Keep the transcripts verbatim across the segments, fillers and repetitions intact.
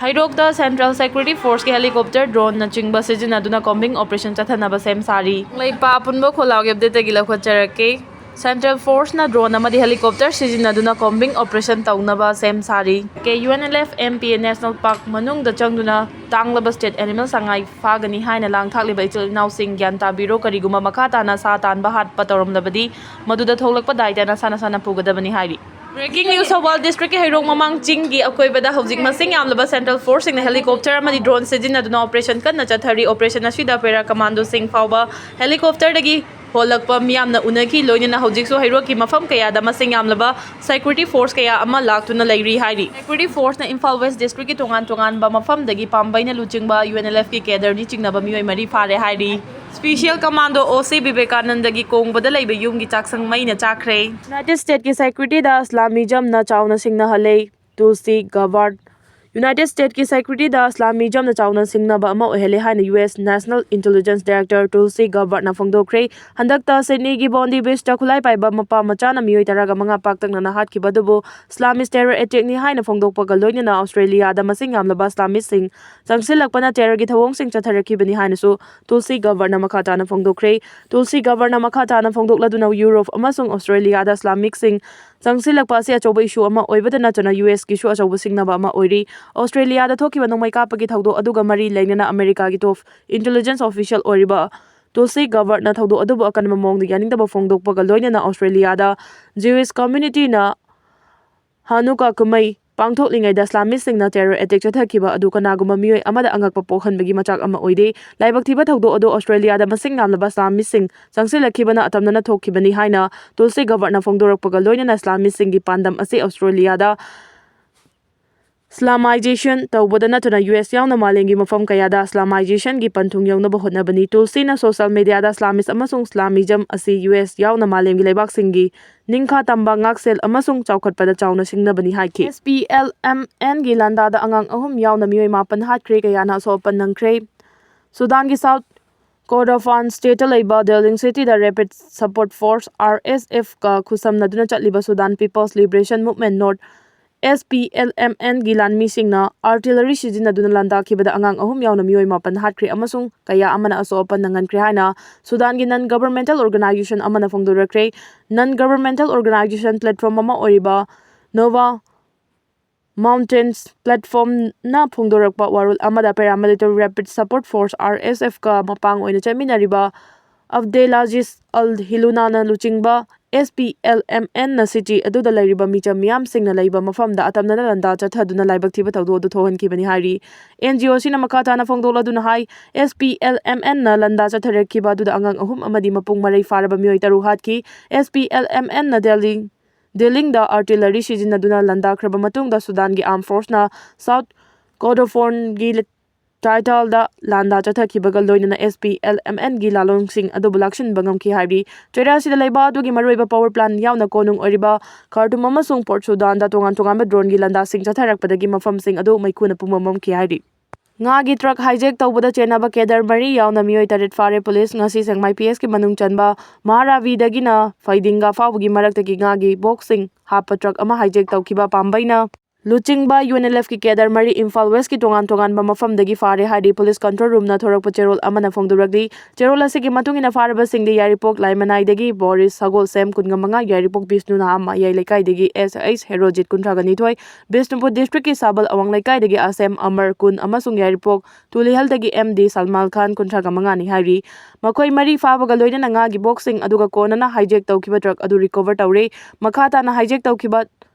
ꯍꯩꯔꯣꯛꯇ Central Security Forceꯀꯤ helicopter, droneꯅꯆꯤꯡꯕ ꯁꯤꯖꯤꯟꯅꯗꯨꯅ combing operation ꯆꯠꯊꯅꯕ ꯁꯦꯝ ꯁꯥꯔꯤ꯫ ꯂꯩꯄꯥꯛ ꯑꯄꯨꯟꯕ ꯈꯣꯜꯂꯥꯎꯒꯤ updateꯇꯒꯤ ꯂꯧꯈꯠꯆꯔꯛꯀꯦ꯫ Central Forceꯅ drone ꯑꯃꯗꯤ helicopter ꯁꯤꯖꯤꯟꯅꯗꯨꯅ combing operation ꯇꯧꯅꯕ ꯁꯦꯝ ꯁꯥꯔꯤ꯫ ꯀꯦ UNLF MPA National Park ꯃꯅꯨꯡꯗ ꯆꯪꯗꯨꯅ ꯇꯥꯡꯂꯕ state animal ꯁꯉꯥꯏ ꯐꯥꯒꯅꯤ ꯍꯥꯏꯅ ꯂꯥꯡ ꯊꯥꯛꯂꯤꯕ ꯏꯆꯤꯜ ꯏꯅꯥꯎꯁꯤꯡ ꯒ꯭ꯌꯥꯟ ꯇꯥꯕꯤꯔꯣ, ꯀꯔꯤꯒꯨꯝꯕ ꯃꯈꯥ ꯇꯥꯅ ꯁꯥ ꯇꯥꯟꯕ ꯍꯥꯠꯄ ꯇꯧꯔꯝꯂꯕꯗꯤ ꯃꯗꯨꯗ ꯊꯣꯛꯂꯛꯄ ꯗꯥꯏꯇ ꯅꯁꯥ ꯅꯁꯥꯅ ꯄꯨꯒꯗꯕꯅꯤ ꯍꯥꯏꯔꯤ꯫ Breaking news, ꯊꯧꯕꯥꯜ districtꯀꯤ ꯍꯩꯔꯣꯛ ꯃꯃꯥꯡ ꯆꯤꯡꯒꯤ ꯑꯀꯣꯏꯕꯗ ꯍꯧꯖꯤꯛ ꯃꯁꯤꯡ ꯌꯥꯝꯂꯕ Central Forceꯁꯤꯡꯅ helicopter ꯑꯃꯗꯤ drone ꯁꯤꯖꯤꯟꯅꯗꯨꯅ operation ꯀꯟꯅ ꯆꯠꯊꯔꯤ꯫ Operation ꯑꯁꯤꯗ para commandoꯁꯤꯡ ꯐꯥꯎꯕ helicopterꯗꯒꯤ ꯍꯣꯜꯂꯛꯄ ꯃꯤꯌꯥꯝꯅ ꯎꯅꯈꯤ꯫ ꯂꯣꯏꯅꯅ ꯍꯧꯖꯤꯛꯁꯨ ꯍꯩꯔꯣꯛꯀꯤ ꯃꯐꯝ ꯀꯌꯥꯗ ꯃꯁꯤꯡ ꯌꯥꯝꯂꯕ security force ꯀꯌꯥ ꯑꯃ ꯂꯥꯛꯇꯨꯅ ꯂꯩꯔꯤ ꯍꯥꯏꯔꯤ꯫ Security Forceꯅ ꯏꯝꯐꯥꯜ West districtꯀꯤ ꯇꯣꯉꯥꯟ ꯇꯣꯉꯥꯟꯕ ꯃꯐꯝꯗꯒꯤ ꯄꯥꯝꯕꯩꯅ ꯂꯨꯆꯤꯡꯕ UNLFꯀꯤ cadreꯅꯤ ꯆꯤꯡꯅꯕ ꯃꯤꯑꯣꯏ ꯃꯔꯤ ꯐꯥꯔꯦ ꯍꯥꯏꯔꯤ꯫ Special Commando OC ꯕꯤꯕꯦꯀꯥꯅꯟꯗꯒꯤ ꯀꯣꯡꯕꯗ ꯂꯩꯕ ꯌꯨꯝꯒꯤ ꯆꯥꯛꯁꯪ ꯃꯩꯅ ꯆꯥꯛꯈ꯭ꯔꯦ꯫ United Statesꯀꯤ securityꯗ Islamismꯅ ꯆꯥꯎꯅ ꯁꯤꯡꯅꯍꯜꯂꯦ꯫ Tulsi Gabbard꯫ United Statesꯀꯤ securityꯗ Islamismꯅ ꯆꯥꯎꯅ ꯁꯤꯡꯅꯕ ꯑꯃ ꯑꯣꯏꯍꯜꯂꯦ ꯍꯥꯏꯅ US National Intelligence Director Tulsi Gabbardꯅ ꯐꯣꯡꯗꯣꯛꯈ꯭ꯔꯦ꯫ ꯍꯟꯗꯛꯇ Sydneyꯒꯤ Bondi Beachꯇ ꯈꯨꯠꯂꯥꯏ ꯄꯥꯏꯕ ꯃꯄꯥ ꯃꯆꯥꯅ ꯃꯤꯑꯣꯏ ꯇꯔꯥꯒ ꯃꯉꯥ ꯄꯥꯛꯇꯛꯅꯅ ꯍꯥꯠꯈꯤꯕ ꯑꯗꯨꯕꯨ Islamist terror attackꯅꯤ ꯍꯥꯏꯅ ꯐꯣꯡꯗꯣꯛꯄꯒ ꯂꯣꯏꯅꯅ Australiaꯗ ꯃꯁꯤꯡ ꯌꯥꯝꯂꯕ Islamistꯁꯤꯡ ꯆꯪꯁꯤꯜꯂꯛꯄꯅ terrorꯒꯤ ꯊꯧꯑꯣꯡꯁꯤꯡ ꯆꯠꯊꯔꯛꯈꯤꯕꯅꯤ ꯍꯥꯏꯅꯁꯨ Tulsi Gabbardꯅ ꯃꯈꯥ ꯇꯥꯅ ꯐꯣꯡꯗꯣꯛꯈ꯭ꯔꯦ꯫ Tulsi Gabbardꯅ ꯃꯈꯥ ꯇꯥꯅ ꯐꯣꯡꯗꯣꯛꯂꯗꯨꯅ Europe ꯑꯃꯁꯨꯡ Australiaꯗ Islamistꯁꯤꯡ ꯆꯪꯁꯤꯜꯂꯛꯄ ꯑꯁꯤ ꯑꯆꯧꯕ issue ꯑꯃ ꯑꯣꯏꯕꯗ ꯅꯠꯇꯅ USꯀꯤꯁꯨ ꯑꯆꯧꯕ ꯁꯤꯡꯅꯕ ꯑꯃ ꯑꯣꯏꯔꯤ꯫ Australiaꯗ ꯊꯣꯛꯈꯤꯕ ꯅꯣꯡꯃꯩ ꯀꯥꯞꯄꯒꯤ ꯊꯧꯗꯣꯛ ꯑꯗꯨꯒ ꯃꯔꯤ ꯂꯩꯅꯅ Americaꯒꯤ top intelligence official ꯑꯣꯏꯔꯤꯕ Tulsi Gabbardꯅ ꯊꯧꯗꯣꯛ ꯑꯗꯨꯕꯨ ꯑꯀꯟꯕ ꯃꯑꯣꯡꯗ ꯌꯥꯅꯤꯡꯗꯕ ꯐꯣꯡꯗꯣꯛꯄꯒ ꯂꯣꯏꯅꯅ Australiaꯗ Jewish communityꯅ Hanukkah ꯀꯨꯝꯍꯩ ꯄꯥꯡꯊꯣꯛꯂꯤꯉꯩꯗ Islamistꯁꯤꯡꯅ terror attack ꯆꯠꯊꯈꯤꯕ ꯑꯗꯨ ꯀꯅꯥꯒꯨꯝꯕ ꯃꯤꯑꯣꯏ ꯑꯃꯗ ꯑꯉꯛꯄ ꯄꯣꯛꯍꯟꯕꯒꯤ ꯃꯆꯥꯛ ꯑꯃ ꯑꯣꯏꯗꯦ꯫ ꯂꯥꯏꯕꯛ ꯊꯤꯕ ꯊꯧꯗꯣꯛ ꯑꯗꯨ Australiaꯗ ꯃꯁꯤꯡ ꯌꯥꯝꯂꯕ Islamistꯁꯤꯡ ꯆꯪꯁꯤꯜꯂꯛꯈꯤꯕꯅ ꯑꯇꯝꯅꯅ ꯊꯣꯛꯈꯤꯕꯅꯤ ꯍꯥꯏꯅ Tulsi Gabbardꯅ ꯐꯣꯡꯗꯣꯔꯛꯄꯒ ꯂꯣꯏꯅꯅ Islamistꯁꯤꯡꯒꯤ ꯄꯥꯟꯗꯝ ꯑꯁꯤ Australiaꯗ Islamization ꯇꯧꯕꯗ ꯅꯠꯇꯅ US ꯌꯥꯎꯅ ꯃꯥꯂꯦꯝꯒꯤ ꯃꯐꯝ ꯀꯌꯥꯗ Islamizationꯒꯤ ꯄꯟꯊꯨꯡ ꯌꯧꯅꯕ ꯍꯣꯠꯅꯕꯅꯤ꯫ Tulsiꯅ social mediaꯗ Islamist ꯑꯃꯁꯨꯡ Islamism ꯑꯁꯤ US ꯌꯥꯎꯅ ꯃꯥꯂꯦꯝꯒꯤ ꯂꯩꯕꯥꯛꯁꯤꯡꯒꯤ ꯅꯤꯡꯈꯥ ꯇꯝꯕ, ꯉꯥꯛꯁꯦꯜ ꯑꯃꯁꯨꯡ ꯆꯥꯎꯈꯠꯄꯗ ꯆꯥꯎꯅ ꯁꯤꯡꯅꯕꯅꯤ ꯍꯥꯏꯈꯤ꯫ SPLMNꯒꯤ ꯂꯥꯟꯗꯥꯗ ꯑꯉꯥꯡ ꯑꯍꯨꯝ ꯌꯥꯎꯅ ꯃꯤꯑꯣꯏ ꯃꯥꯄꯟ ꯍꯥꯠꯈ꯭ꯔꯦ, ꯀꯌꯥꯅ ꯑꯁꯣꯛ ꯑꯄꯟ ꯅꯪꯈ꯭ꯔꯦ꯫ ꯁꯨꯗꯥꯟꯒꯤ South Kordofan stateꯇ ꯂꯩꯕ Dawling cityꯗ Rapid Support Force, RSFꯀ ꯈꯨꯠꯁꯝꯅꯗꯨꯅ ꯆꯠꯂꯤꯕ Sudan People's Liberation Movement, North S P L M N ꯒꯤ ꯂꯥꯟꯃꯤꯁꯤꯡꯅ artillery ꯁꯤꯖꯤꯟꯅꯗꯨꯅ ꯂꯥꯟꯗꯥꯈꯤꯕꯗ ꯑꯉꯥꯡ ꯑꯍꯨꯝ ꯌꯥꯎꯅ ꯃꯤꯑꯣꯏ ꯃꯥꯄꯟ ꯍꯥꯠꯈ꯭ꯔꯦ ꯑꯃꯁꯨꯡ ꯀꯌꯥ ꯑꯃꯅ ꯑꯁꯣꯛ ꯑꯄꯟ ꯅꯪꯍꯟꯈ꯭ꯔꯦ ꯍꯥꯏꯅ ꯁꯨꯗꯥꯟꯒꯤ non governmental organization ꯑꯃꯅ ꯐꯣꯡꯗꯣꯔꯛꯈ꯭ꯔꯦ꯫ Non governmental organization platform ꯑꯃ ꯑꯣꯏꯔꯤꯕ Nova Mountains Platformꯅ ꯐꯣꯡꯗꯣꯔꯛꯄ ꯋꯥꯔꯣꯜ ꯑꯃꯗ, Paramilitary Rapid Support Force, R S F ꯀ ꯃꯄꯥꯡ ꯑꯣꯏꯅ ꯆꯠꯃꯤꯟꯅꯔꯤꯕ ꯑꯕꯗꯦꯂꯥꯖꯤꯁ ꯑꯜ ꯍꯤꯂꯨꯅꯥꯅ ꯂꯨꯆꯤꯡꯕ S P L M N ꯅ city ꯑꯗꯨꯗ ꯂꯩꯔꯤꯕ ꯃꯤꯆꯝ ꯃꯤꯌꯥꯝꯁꯤꯡꯅ ꯂꯩꯕ ꯃꯐꯝꯗ ꯑꯇꯝꯅꯅ ꯂꯥꯟꯗꯥ ꯆꯠꯊꯗꯨꯅ ꯂꯥꯏꯕꯛ ꯊꯤꯕ ꯊꯧꯗꯣꯛ ꯑꯗꯨ ꯊꯣꯛꯍꯟꯈꯤꯕꯅꯤ ꯍꯥꯏꯔꯤ꯫ N G O ꯁꯤꯅ ꯃꯈꯥ ꯇꯥꯅ ꯐꯣꯡꯗꯣꯛꯂꯗꯨꯅ ꯍꯥꯏ, S P L M N ꯅ ꯂꯥꯟꯗꯥ ꯆꯠꯊꯔꯛꯈꯤꯕ ꯑꯗꯨꯗ ꯑꯉꯥꯡ ꯑꯍꯨꯝ ꯑꯃꯗꯤ ꯃꯄꯨꯡ ꯃꯔꯩ ꯐꯥꯔꯕ ꯃꯤꯑꯣꯏ ꯇꯔꯨꯛ ꯍꯥꯠꯈꯤ꯫ S P L M N ꯅ ꯗꯦꯜꯂꯤ ꯗꯦꯂꯤꯡꯗ artillery ꯁꯤꯖꯤꯟꯅꯗꯨꯅ ꯂꯥꯟꯗꯥꯈ꯭ꯔꯕ ꯃꯇꯨꯡꯗ ꯁꯨꯗꯥꯟꯒꯤ armed forceꯅ South Kordofan ꯒꯤ title ꯗ ꯂꯥꯟꯗꯥ ꯆꯠꯊꯈꯤꯕꯒ ꯂꯣꯏꯅꯅ S P L M N ꯒꯤ ꯂꯥꯂꯣꯡꯁꯤꯡ ꯑꯗꯨꯕꯨ ꯂꯥꯛꯁꯤꯟꯕ ꯉꯝꯈꯤ ꯍꯥꯏꯔꯤ꯫ ꯆꯩꯔꯥ ꯑꯁꯤꯗ ꯂꯩꯕ ꯑꯗꯨꯒꯤ ꯃꯔꯨꯑꯣꯏꯕ power plant ꯌꯥꯎꯅ ꯀꯣꯅꯨꯡ ꯑꯣꯏꯔꯤꯕ ꯈꯥꯔꯇꯨꯝ ꯑꯃꯁꯨꯡ Port Sudan ꯗ ꯇꯣꯉꯥꯟ ꯇꯣꯉꯥꯟꯕ drone ꯒꯤ ꯂꯥꯟꯗꯥꯁꯤꯡ ꯆꯠꯊꯔꯛꯄꯗꯒꯤ ꯃꯐꯝꯁꯤꯡ ꯑꯗꯨ ꯃꯩꯈꯨꯅ ꯄꯨꯝꯕ ꯃꯝꯈꯤ ꯍꯥꯏꯔꯤ꯫ ꯉꯥꯒꯤ truck hijack ꯇꯧꯕꯗ ꯆꯦꯟꯅꯕ cadre ꯃꯔꯤ ꯌꯥꯎꯅ ꯃꯤꯑꯣꯏ ꯇꯔꯦꯠ ꯐꯥꯔꯦ꯫ Police ꯉꯁꯤ ꯁꯦꯛꯃꯥꯏ P S ꯀꯤ ꯃꯅꯨꯡ ꯆꯟꯕ ꯃꯍꯥꯔꯥꯕꯤꯗꯒꯤꯅ ꯐꯩꯗꯤꯡꯒꯥ ꯐꯥꯎꯕꯒꯤ ꯃꯔꯛꯇꯒꯤ ꯉꯥꯒꯤ box ꯁꯤꯡ ꯍꯥꯞꯄ truck ꯑꯃ hijack ꯇꯧꯈꯤꯕ ꯄꯥꯝꯕꯩꯅ ꯂꯨꯆꯤꯡꯕ U N L F ꯀꯤ cadre ꯃꯔꯤ ꯏꯝꯐꯥꯜ West ꯀꯤ ꯇꯣꯉꯥꯟ ꯇꯣꯉꯥꯟꯕ ꯃꯐꯝꯗꯒꯤ ꯐꯥꯔꯦ ꯍꯥꯏꯔꯤ꯫ Police control room ꯅ ꯊꯣꯔꯛꯄ ꯆꯦꯔꯣꯜ ꯑꯃꯅ ꯐꯣꯡꯗꯣꯔꯛꯂꯤ꯫ ꯆꯦꯔꯣꯜ ꯑꯁꯤꯒꯤ ꯃꯇꯨꯡ ꯏꯟꯅ ꯐꯥꯔꯕꯁꯤꯡꯗꯤ ꯌꯥꯏꯔꯤꯄꯣꯛ ꯂꯥꯏꯃꯅꯥꯏꯗꯒꯤ ꯕꯣꯔꯤꯁ ꯁꯒꯣꯜꯁꯦꯝ ꯀꯨꯟꯒ ꯃꯉꯥ, ꯌꯥꯏꯔꯤꯄꯣꯛ ꯕꯤꯁꯅꯨ ꯅꯍꯥ ꯃꯌꯥꯏ ꯂꯩꯀꯥꯏꯗꯒꯤ S H ꯍꯦꯔꯣꯖꯤꯠ ꯀꯨꯟꯊ꯭ꯔꯥꯒ ꯅꯤꯊꯣꯏ, ꯕꯤꯁꯅꯨꯄꯨꯔ district ꯀꯤ ꯁꯥꯕꯜ ꯑꯋꯥꯡ ꯂꯩꯀꯥꯏꯗꯒꯤ ꯑꯁꯦꯝ ꯑꯃꯔ ꯀꯨꯟ ꯑꯃꯁꯨꯡ ꯌꯥꯏꯔꯤꯄꯣꯛ ꯇꯨꯂꯤꯍꯜꯗꯒꯤ M D ꯁꯜꯃꯥꯜ ꯈꯥꯟ ꯀꯨꯟꯊ꯭ꯔꯥꯒ ꯃꯉꯥꯅꯤ ꯍꯥꯏꯔꯤ꯫ ꯃꯈꯣꯏ ꯃꯔꯤ ꯐꯥꯕꯒ ꯂꯣꯏꯅꯅ ꯉꯥꯒꯤ box ꯁꯤꯡ ꯑꯗꯨꯒ ꯀꯣꯟꯅꯅ hijack ꯇꯧꯈꯤꯕ truck ꯑꯗꯨ recover ꯇꯧꯔꯦ꯫ ꯃꯈꯥ ꯇꯥꯅ hijack ꯇꯧꯈꯤꯕ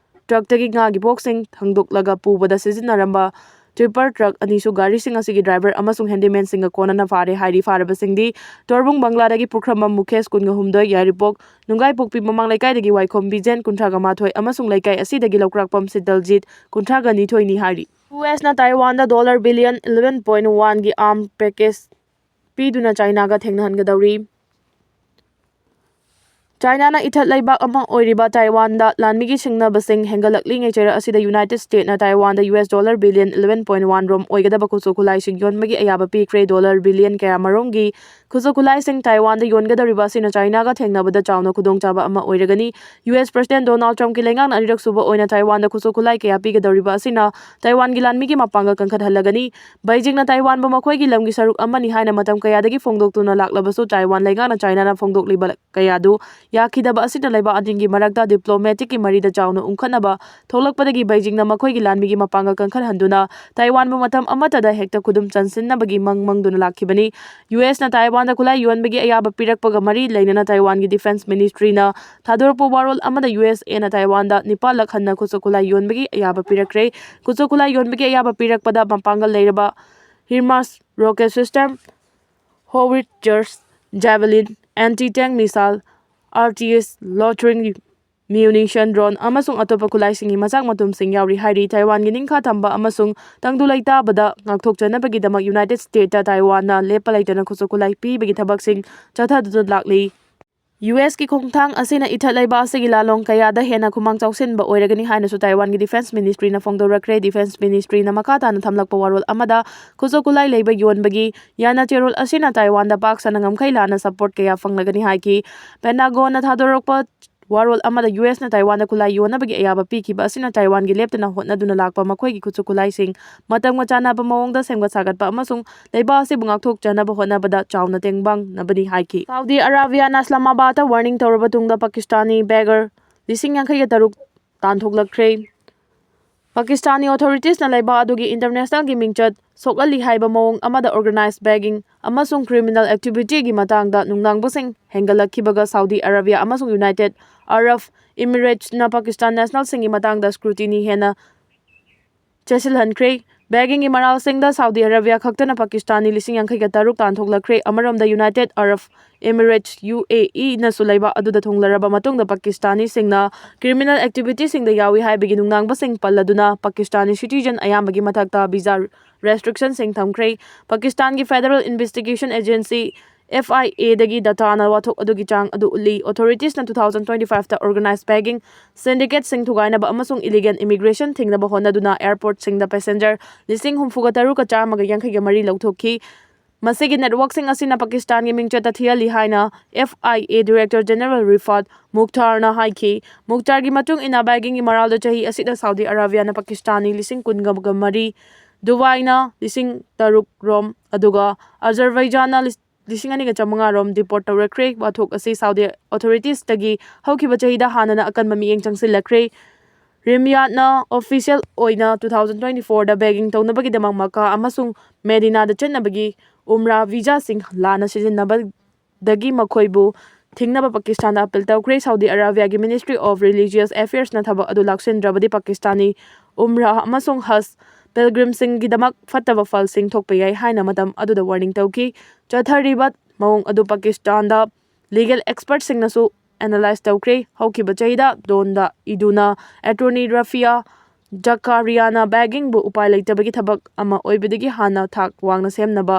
truck ꯇꯒꯤ ꯉꯥꯒꯤ box ꯁꯤꯡ ꯊꯥꯡꯗꯣꯛꯂꯒ ꯄꯨꯕꯗ ꯁꯤꯖꯤꯟꯅꯔꯝꯕ tipper truck ꯑꯅꯤꯁꯨ ꯒꯥꯔꯤꯁꯤꯡ ꯑꯁꯤꯒꯤ driver ꯑꯃꯁꯨꯡ handyman ꯁꯤꯡꯒ ꯀꯣꯟꯅꯅ ꯐꯥꯔꯦ ꯍꯥꯏꯔꯤ꯫ ꯐꯥꯔꯕꯁꯤꯡꯗꯤ ꯇꯣꯔꯕꯨꯡ ꯕꯪꯒ꯭ꯂꯥꯗꯒꯤ ꯄꯨꯈ꯭ꯔꯝꯕꯝ ꯃꯨꯈꯦꯁ ꯀꯨꯟꯒ ꯍꯨꯝꯗꯣꯏ, ꯌꯥꯏꯔꯤꯄꯣꯛ ꯅꯨꯡꯒꯥꯏꯄꯣꯛꯄꯤ ꯃꯃꯥꯡ ꯂꯩꯀꯥꯏꯗꯒꯤ ꯋꯥꯏꯈꯣꯝ ꯕꯤꯖꯦꯟ ꯀꯨꯟꯊ꯭ꯔꯥꯒ ꯃꯥꯊꯣꯏ ꯑꯃꯁꯨꯡ ꯂꯩꯀꯥꯏ ꯑꯁꯤꯗꯒꯤ ꯂꯧꯀ꯭ꯔꯥꯛꯄꯝ ꯁꯤꯇꯜꯖꯤꯠ ꯀꯨꯟꯊ꯭ꯔꯥꯒ ꯅꯤꯊꯣꯏꯅꯤ ꯍꯥꯏꯔꯤ꯫ U S ꯅ Taiwan ꯗ dollar billion eleven point one ꯒꯤ arm package ꯄꯤꯗꯨꯅ ꯆꯥꯏꯅꯥꯒ ꯊꯦꯡꯅꯍꯟꯒꯗꯧꯔꯤ꯫ ꯆꯥꯏꯅꯥꯅ ꯏꯊꯠ ꯂꯩꯕꯥꯛ ꯑꯃ ꯑꯣꯏꯔꯤꯕ ꯇꯥꯏꯋꯥꯟꯗ ꯂꯥꯟꯃꯤꯒꯤ ꯁꯤꯡꯅꯕꯁꯤꯡ ꯍꯦꯟꯒꯠꯂꯛꯂꯤꯉꯩ ꯆꯩꯔꯛ ꯑꯁꯤꯗ ꯌꯨꯅꯥꯏꯇꯦꯗ ꯁ꯭ꯇꯦꯠꯅ ꯇꯥꯏꯋꯥꯟꯗ U S dollar billion eleven point one ꯔꯣꯝ ꯑꯣꯏꯒꯗꯕ ꯈꯨꯠꯁꯨ ꯈꯨꯠꯂꯥꯏꯁꯤꯡ ꯌꯣꯟꯕꯒꯤ ꯑꯌꯥꯕ ꯄꯤꯈ꯭ꯔꯦ꯫ ꯗꯣꯂꯔ ꯕꯤꯂꯤꯌꯟ ꯀꯌꯥ ꯃꯔꯨꯝꯒꯤ ꯈꯨꯠꯁꯨ ꯈꯨꯠꯂꯥꯏꯁꯤꯡ ꯇꯥꯏꯋꯥꯟꯗ ꯌꯣꯟꯒꯗꯧꯔꯤꯕ ꯑꯁꯤꯅ ꯆꯥꯏꯅꯥꯒ ꯊꯦꯡꯅꯕꯗ ꯆꯥꯎꯅ ꯈꯨꯗꯣꯡꯆꯥꯕ ꯑꯃ ꯑꯣꯏꯔꯒꯅꯤ꯫ ꯌꯨ ꯑꯦꯁ ꯄ꯭ꯔꯁꯤꯗꯦꯟꯠ ꯗꯣꯅꯥꯜꯗ ꯇ꯭ꯔꯝꯞꯀꯤ ꯂꯩꯉꯥꯛꯅ ꯑꯅꯤꯔꯛ ꯁꯨꯕ ꯑꯣꯏꯅ ꯇꯥꯏꯋꯥꯟꯗ ꯈꯨꯠꯁꯨ ꯈꯨꯠꯂꯥꯏ ꯀꯌꯥ ꯄꯤꯒꯗꯧꯔꯤꯕ ꯑꯁꯤꯅ ꯇꯥꯏꯋꯥꯟꯒꯤ ꯂꯥꯟꯃꯤꯒꯤ ꯃꯄꯥꯡꯒꯜ ꯀꯟꯈꯠꯍꯜꯂꯒꯅꯤ꯫ ꯕꯩꯖꯤꯡꯅ ꯇꯥꯏꯋꯥꯟꯕꯨ ꯃꯈꯣꯏꯒꯤ ꯂꯝꯒꯤ ꯁꯔꯨꯛ ꯑꯃꯅꯤ ꯍꯥꯏꯅ ꯃꯇꯝ ꯀꯌꯥꯗꯒꯤ ꯐꯣꯡꯗꯣꯛꯇꯨꯅ ꯂꯥꯛꯂꯕꯁꯨ, ꯇꯥꯏꯋꯥꯟ ꯂꯩꯉꯥꯛꯅ ꯆꯥꯏꯅꯥꯅ ꯐꯣꯡꯗꯣꯛꯂꯤꯕ ꯀꯌꯥꯗꯨ ꯌꯥꯈꯤꯗꯕ ꯑꯁꯤꯅ ꯂꯩꯕꯥꯛ ꯑꯅꯤꯒꯤ ꯃꯔꯛꯇ ꯗꯤꯄ꯭ꯂꯣꯃꯦꯇꯤꯛꯀꯤ ꯃꯔꯤꯗ ꯆꯥꯎꯅ ꯎꯪꯈꯠꯅꯕ ꯊꯣꯛꯂꯛꯄꯗꯒꯤ ꯕꯩꯖꯤꯡꯅ ꯃꯈꯣꯏꯒꯤ ꯂꯥꯟꯃꯤꯒꯤ ꯃꯄꯥꯡꯒꯜ ꯀꯟꯈꯠꯍꯟꯗꯨꯅ ꯇꯥꯏꯋꯥꯟꯕꯨ ꯃꯇꯝ ꯑꯃꯠꯇꯗ ꯍꯦꯛꯇ ꯈꯨꯗꯨꯝ ꯆꯟꯁꯤꯟꯅꯕꯒꯤ ꯃꯪ ꯃꯪꯗꯨꯅ ꯂꯥꯛꯈꯤꯕꯅꯤ꯫ ꯌꯨ ꯑꯦꯁꯅ ꯇꯥꯏꯋꯥꯟꯗ ꯈꯨꯠꯂꯥꯏ ꯌꯣꯟꯕꯒꯤ ꯑꯌꯥꯕ ꯄꯤꯔꯛꯄꯒ ꯃꯔꯤ ꯂꯩꯅꯅ ꯇꯥꯏꯋꯥꯟꯒꯤ ꯗꯤꯐꯦꯟꯁ ꯃꯤꯅꯤꯁꯇ꯭ꯔꯤꯅ ꯊꯥꯗꯣꯔꯛꯄ ꯋꯥꯔꯣꯜ ꯑꯃꯗ ꯌꯨ ꯑꯦꯁ ꯑꯦꯅ ꯇꯥꯏꯋꯥꯟꯗ ꯅꯤꯄꯥꯜ ꯂꯛ ꯍꯟꯅ ꯈꯨꯠꯁꯨ ꯈꯨꯠꯂꯥꯏ ꯌꯣꯟꯕꯒꯤ ꯑꯌꯥꯕ ꯄꯤꯔꯛꯈ꯭ꯔꯦ꯫ ꯈꯨꯠꯁꯨ ꯈꯨꯠꯂꯥꯏ ꯌꯣꯟꯕꯒꯤ ꯑꯌꯥꯕ ꯄꯤꯔꯛꯄꯗ ꯃꯄꯥꯡꯒꯜ ꯂꯩꯔꯕ ꯍꯤꯃꯥꯔꯁ ꯔꯣꯀꯦꯠ ꯁꯤꯁꯇꯦꯝ, ꯍꯣꯋꯤꯠꯖꯔꯁ, ꯖꯦꯚꯦꯂꯤꯟ, ꯑꯦꯟꯇꯤ ꯇꯦꯡ ꯃꯤꯁꯥꯏꯜ, ꯑꯥꯔ ꯇꯤ ꯑꯦꯁ, ꯂꯣꯇꯔꯤꯡ ꯃ꯭ꯌꯨꯅꯤꯁꯟ, ꯗ꯭ꯔꯣꯟ ꯑꯃꯁꯨꯡ ꯑꯇꯣꯞꯄ ꯈꯨꯠꯂꯥꯏꯁꯤꯡꯒꯤ ꯃꯆꯥꯛ ꯃꯊꯨꯝꯁꯤꯡ ꯌꯥꯎꯔꯤ ꯍꯥꯏꯔꯤ꯫ ꯇꯥꯏꯋꯥꯟꯒꯤ ꯅꯤꯡꯈꯥ ꯊꯝꯕ ꯑꯃꯁꯨꯡ ꯇꯪꯗꯨ ꯂꯩꯇꯥꯕꯗ ꯉꯥꯛꯊꯣꯛꯆꯅꯕꯒꯤꯗꯃꯛ ꯌꯨꯅꯥꯏꯇꯦꯗ ꯁ꯭ꯇꯦꯠꯇ ꯇꯥꯏꯋꯥꯟꯅ ꯂꯦꯞꯄ ꯂꯩꯇꯅ ꯈꯨꯠꯁꯨ ꯈꯨꯠꯂꯥꯏ ꯄꯤꯕꯒꯤ ꯊꯕꯛꯁꯤꯡ ꯆꯠꯊꯗꯨꯅ ꯂꯥꯛꯂꯤ꯫ ꯌꯨ ꯑꯦꯁꯀꯤ ꯈꯣꯡꯊꯥꯡ ꯑꯁꯤꯅ ꯏꯊꯠ ꯂꯩꯕꯥꯛ ꯑꯁꯤꯒꯤ ꯂꯥꯂꯣꯡ ꯀꯌꯥꯗ ꯍꯦꯟꯅ ꯈꯨꯃꯥꯡ ꯆꯥꯎꯁꯤꯟꯕ ꯑꯣꯏꯔꯒꯅꯤ ꯍꯥꯏꯅꯁꯨ ꯇꯥꯏꯋꯥꯟꯒꯤ ꯗꯤꯐꯦꯟꯁ ꯃꯤꯅꯤꯁꯇ꯭ꯔꯤꯅ ꯐꯣꯡꯗꯣꯔꯛꯈ꯭ꯔꯦ꯫ ꯗꯤꯐꯦꯟꯁ ꯃꯤꯅꯤꯁꯇ꯭ꯔꯤꯅ ꯃꯈꯥ ꯇꯥꯅ ꯊꯝꯂꯛꯄ ꯋꯥꯔꯣꯜ ꯑꯃꯗ ꯈꯨꯠꯁꯨ ꯈꯨꯠꯂꯥꯏ ꯂꯩꯕ ꯌꯣꯟꯕꯒꯤ ꯌꯥꯅ ꯆꯦꯔꯣꯜ ꯑꯁꯤꯅ ꯇꯥꯏꯋꯥꯟꯗ ꯄꯥꯛ ꯁꯟꯅ ꯉꯝꯈꯩ ꯂꯥꯟꯅ ꯁꯄꯣꯔꯠ ꯀꯌꯥ ꯐꯪꯂꯒꯅꯤ ꯍꯥꯏꯈꯤ꯫ ꯄꯦꯟꯇꯥꯒꯣꯟꯅ ꯊꯥꯗꯣꯔꯛꯄ ꯋꯥꯔꯣꯜ ꯑꯃꯗ ꯌꯨ ꯑꯦꯁꯅ ꯇꯥꯏꯋꯥꯟꯗ ꯈꯨꯠꯂꯥꯏ ꯌꯣꯟꯅꯕꯒꯤ ꯑꯌꯥꯕ ꯄꯤꯈꯤꯕ ꯑꯁꯤꯅ ꯇꯥꯏꯋꯥꯟꯒꯤ ꯂꯦꯞꯇꯅ ꯍꯣꯠꯅꯗꯨꯅ ꯂꯥꯛꯄ ꯃꯈꯣꯏꯒꯤ ꯈꯨꯠꯁꯨ ꯈꯨꯠꯂꯥꯏꯁꯤꯡ ꯃꯇꯝꯒ ꯆꯥꯟꯅꯕ ꯃꯑꯣꯡꯗ ꯁꯦꯝꯒꯠ ꯁꯥꯒꯠꯄ ꯑꯃꯁꯨꯡ ꯂꯩꯕꯥꯛ ꯑꯁꯤꯕꯨ ꯉꯥꯛꯊꯣꯛꯆꯅꯕ ꯍꯣꯠꯅꯕꯗ ꯆꯥꯎꯅ ꯇꯦꯡꯕꯥꯡꯅꯕꯅꯤ ꯍꯥꯏꯈꯤ꯫ ꯁꯥꯎꯗꯤ ꯑꯔꯥꯕꯤꯌꯥꯅ ꯏꯁꯂꯥꯃꯥꯕꯥꯗꯇ ꯋꯥꯔꯅꯤꯡ ꯇꯧꯔꯕ ꯇꯨꯡꯗ ꯄꯥꯀꯤꯁꯇꯥꯅꯤ ꯕꯦꯒꯔ ꯂꯤꯁꯤꯡ ꯌꯥꯡꯈꯩꯒ ꯇꯔꯨꯛ ꯇꯥꯟꯊꯣꯛꯂꯛꯈ꯭ꯔꯦ꯫ ꯄꯥꯀꯤꯁꯇꯥꯅꯤ ꯑꯣꯊꯣꯔꯤꯇꯤꯁꯅ ꯂꯩꯕꯥꯛ ꯑꯗꯨꯒꯤ ꯏꯟꯇꯔꯅꯦꯁꯅꯦꯜꯒꯤ ꯃꯤꯡꯆꯠ ꯁꯣꯛꯍꯜꯂꯤ ꯍꯥꯏꯕ ꯃꯑꯣꯡ ꯑꯃꯗ ꯑꯣꯔꯒꯅꯥꯏꯖ ꯕꯦꯒꯤꯡ ꯑꯃꯁꯨꯡ ꯀ꯭ꯔꯤꯃꯤꯅꯦꯜ ꯑꯦꯛꯇꯤꯚꯤꯇꯤꯒꯤ ꯃꯇꯥꯡꯗ ꯅꯨꯡꯅꯥꯡꯕꯁꯤꯡ ꯍꯦꯟꯒꯠꯂꯛꯈꯤꯕꯒ ꯁꯥꯎꯗꯤ ꯑꯔꯥꯕꯤꯌꯥ ꯑꯃꯁꯨꯡ ꯌꯨꯅꯥꯏꯇꯦꯗ ꯑꯔꯕ ꯏꯃꯤꯔꯦꯠꯁꯅ ꯄꯥꯀꯤꯁꯇꯥꯟ ꯅꯦꯁꯅꯦꯜꯁꯤꯡꯒꯤ ꯃꯇꯥꯡꯗ ꯁ꯭ꯀ꯭ꯔꯨꯇꯤꯅꯤ ꯍꯦꯟꯅ ꯆꯦꯠꯁꯤꯜꯍꯟꯈ꯭ꯔꯦ꯫ ꯕꯦꯒꯤꯡꯒꯤ ꯃꯔꯥꯜꯁꯤꯡꯗ ꯁꯥꯎꯗꯤ ꯑꯔꯥꯕꯤꯌꯥ ꯈꯛꯇꯅ ꯄꯥꯀꯤꯁꯇꯥꯅꯤ ꯂꯤꯁꯤꯡ ꯌꯥꯡꯈꯩꯒ ꯇꯔꯨꯛ ꯇꯥꯟꯊꯣꯛꯂꯛꯈ꯭ꯔꯦ꯫ ꯑꯃꯔꯣꯝꯗ ꯌꯨꯅꯥꯏꯇꯦꯗ ꯑꯔꯕ ꯏꯃꯤꯔꯦꯠꯁ, ꯌꯨ ꯑꯦ ꯏꯅꯁꯨ ꯂꯩꯕꯥꯛ ꯑꯗꯨꯗ ꯊꯨꯡꯂꯔꯕ ꯃꯇꯨꯡꯗ ꯄꯥꯀꯤꯁꯇꯥꯅꯤꯁꯤꯡꯅ ꯀ꯭ꯔꯤꯃꯤꯅꯦꯜ ꯑꯦꯛꯇꯤꯚꯤꯇꯤꯁꯤꯡꯗ ꯌꯥꯎꯏ ꯍꯥꯏꯕꯒꯤ ꯅꯨꯡꯅꯥꯡꯕꯁꯤꯡ ꯄꯜꯂꯗꯨꯅ ꯄꯥꯀꯤꯁꯇꯥꯅꯤ ꯁꯤꯇꯤꯖꯟ ꯑꯌꯥꯝꯕꯒꯤ ꯃꯊꯛꯇ ꯚꯤꯖꯥ ꯔꯦꯁꯇ꯭ꯔꯤꯛꯁꯟꯁꯤꯡ ꯊꯝꯈ꯭ꯔꯦ꯫ ꯄꯥꯀꯤꯁꯇꯥꯟꯒꯤ federal investigation agency F I A ꯗꯒꯤ data ꯅ ꯋꯥꯊꯣꯛ ꯑꯗꯨꯒꯤ ꯆꯥꯡ ꯑꯗꯨ ꯎꯠꯂꯤ꯫ Authorities ꯅ two thousand twenty five ꯇ organized begging syndicate ꯁꯤꯡ ꯊꯨꯒꯥꯏꯅꯕ ꯑꯃꯁꯨꯡ illegal immigration ꯊꯤꯡꯅꯕ ꯍꯣꯠꯅꯗꯨꯅ airport ꯁꯤꯡꯗ passenger ꯂꯤꯁꯤꯡ ꯍꯨꯝꯐꯨꯒ ꯇꯔꯨꯛꯀ ꯆꯥꯝꯃꯒ ꯌꯥꯡꯈꯩꯒ ꯃꯔꯤ ꯂꯧꯊꯣꯛꯈꯤ꯫ ꯃꯁꯤꯒꯤ network ꯁꯤꯡ ꯑꯁꯤꯅ ꯄꯥꯀꯤꯁꯇꯥꯟꯒꯤ ꯃꯤꯡꯆꯠꯇ ꯊꯤꯍꯜꯂꯤ ꯍꯥꯏꯅ F I A Director General ꯔꯤꯐꯥꯠ ꯃꯨꯈꯇꯥꯔꯅ ꯍꯥꯏꯈꯤ꯫ ꯃꯨꯈꯇꯥꯔꯒꯤ ꯃꯇꯨꯡ ꯏꯟꯅ, begging ꯒꯤ ꯃꯔꯥꯜꯗ ꯆꯍꯤ ꯑꯁꯤꯗ ꯁꯥꯎꯗꯤ ꯑꯔꯥꯕꯤꯌꯥꯅ ꯄꯥꯀꯤꯁꯇꯥꯅꯤ ꯂꯤꯁꯤꯡ ꯀꯨꯟꯒ ꯃꯔꯤ, ꯗꯨꯕꯥꯏꯅ ꯂꯤꯁꯤꯡ ꯇꯔꯨꯛ ꯔꯣꯝ, ꯑꯗꯨꯒ ꯑꯖꯔꯕꯩꯖꯥꯟꯅ ꯂꯤꯁ-, ꯂꯤꯁꯤꯡ ꯑꯅꯤꯒ ꯆꯥꯃꯉꯥ ꯔꯣꯝ deport ꯇꯧꯔꯛꯈ꯭ꯔꯦ꯫ ꯋꯥꯊꯣꯛ ꯑꯁꯤ ꯁꯥꯎꯗꯤ authorities ꯇꯒꯤ ꯍꯧꯈꯤꯕ ꯆꯍꯤꯗ ꯍꯥꯟꯅꯅ ꯑꯀꯟꯕ ꯃꯤꯠꯌꯦꯡ ꯆꯪꯁꯤꯜꯂꯛꯈ꯭ꯔꯦ꯫ ꯔꯤꯃꯤꯌꯥꯠꯅ official ꯑꯣꯏꯅ two thousand twenty four ꯗ begging ꯇꯧꯅꯕꯒꯤꯗꯃꯛ ꯃꯀꯥ ꯑꯃꯁꯨꯡ ꯃꯦꯗꯤꯅꯥꯗ ꯆꯠꯅꯕꯒꯤ ꯎꯝꯔꯥ visa ꯁꯤꯡ ꯂꯥꯟꯅ ꯁꯤꯖꯤꯟꯅꯕꯗꯒꯤ ꯃꯈꯣꯏꯕꯨ ꯊꯤꯡꯅꯕ ꯄꯥꯀꯤꯁꯇꯥꯟꯗ appeal ꯇꯧꯈ꯭ꯔꯦ꯫ ꯁꯥꯎꯗꯤ ꯑꯔꯥꯕꯤꯌꯥꯒꯤ Ministry of Religious Affairs ꯅ ꯊꯕꯛ ꯑꯗꯨ ꯂꯥꯛꯁꯤꯟꯗ꯭ꯔꯕꯗꯤ ꯄꯥꯀꯤꯁꯇꯥꯅꯤ ꯎꯝꯔꯥ ꯑꯃꯁꯨꯡ ꯍꯖ pilgrim ꯁꯤꯡꯒꯤꯗꯃꯛ ꯐꯠꯇꯕ ꯐꯜꯁꯤꯡ ꯊꯣꯛꯄ ꯌꯥꯏ ꯍꯥꯏꯅ ꯃꯇꯝ ꯑꯗꯨꯗ warning ꯇꯧꯈꯤ꯫ ꯆꯠꯊꯔꯤꯕ ꯃꯑꯣꯡ ꯑꯗꯨ ꯄꯥꯀꯤꯁꯇꯥꯟꯗ legal expert ꯁꯤꯡꯅꯁꯨ analyse ꯇꯧꯈ꯭ꯔꯦ꯫ ꯍꯧꯈꯤꯕ ꯆꯍꯤꯗ ꯗꯣꯟꯗ ꯏꯗꯨꯅ attorney ꯔꯐꯤꯌꯥ ꯖꯀꯥꯔꯤꯌꯥꯅ begging ꯕꯨ ꯎꯄꯥꯏ ꯂꯩꯇꯕꯒꯤ ꯊꯕꯛ ꯑꯃ ꯑꯣꯏꯕꯗꯒꯤ ꯍꯥꯟꯅ ꯊꯥꯛ ꯋꯥꯡꯅ ꯁꯦꯝꯅꯕ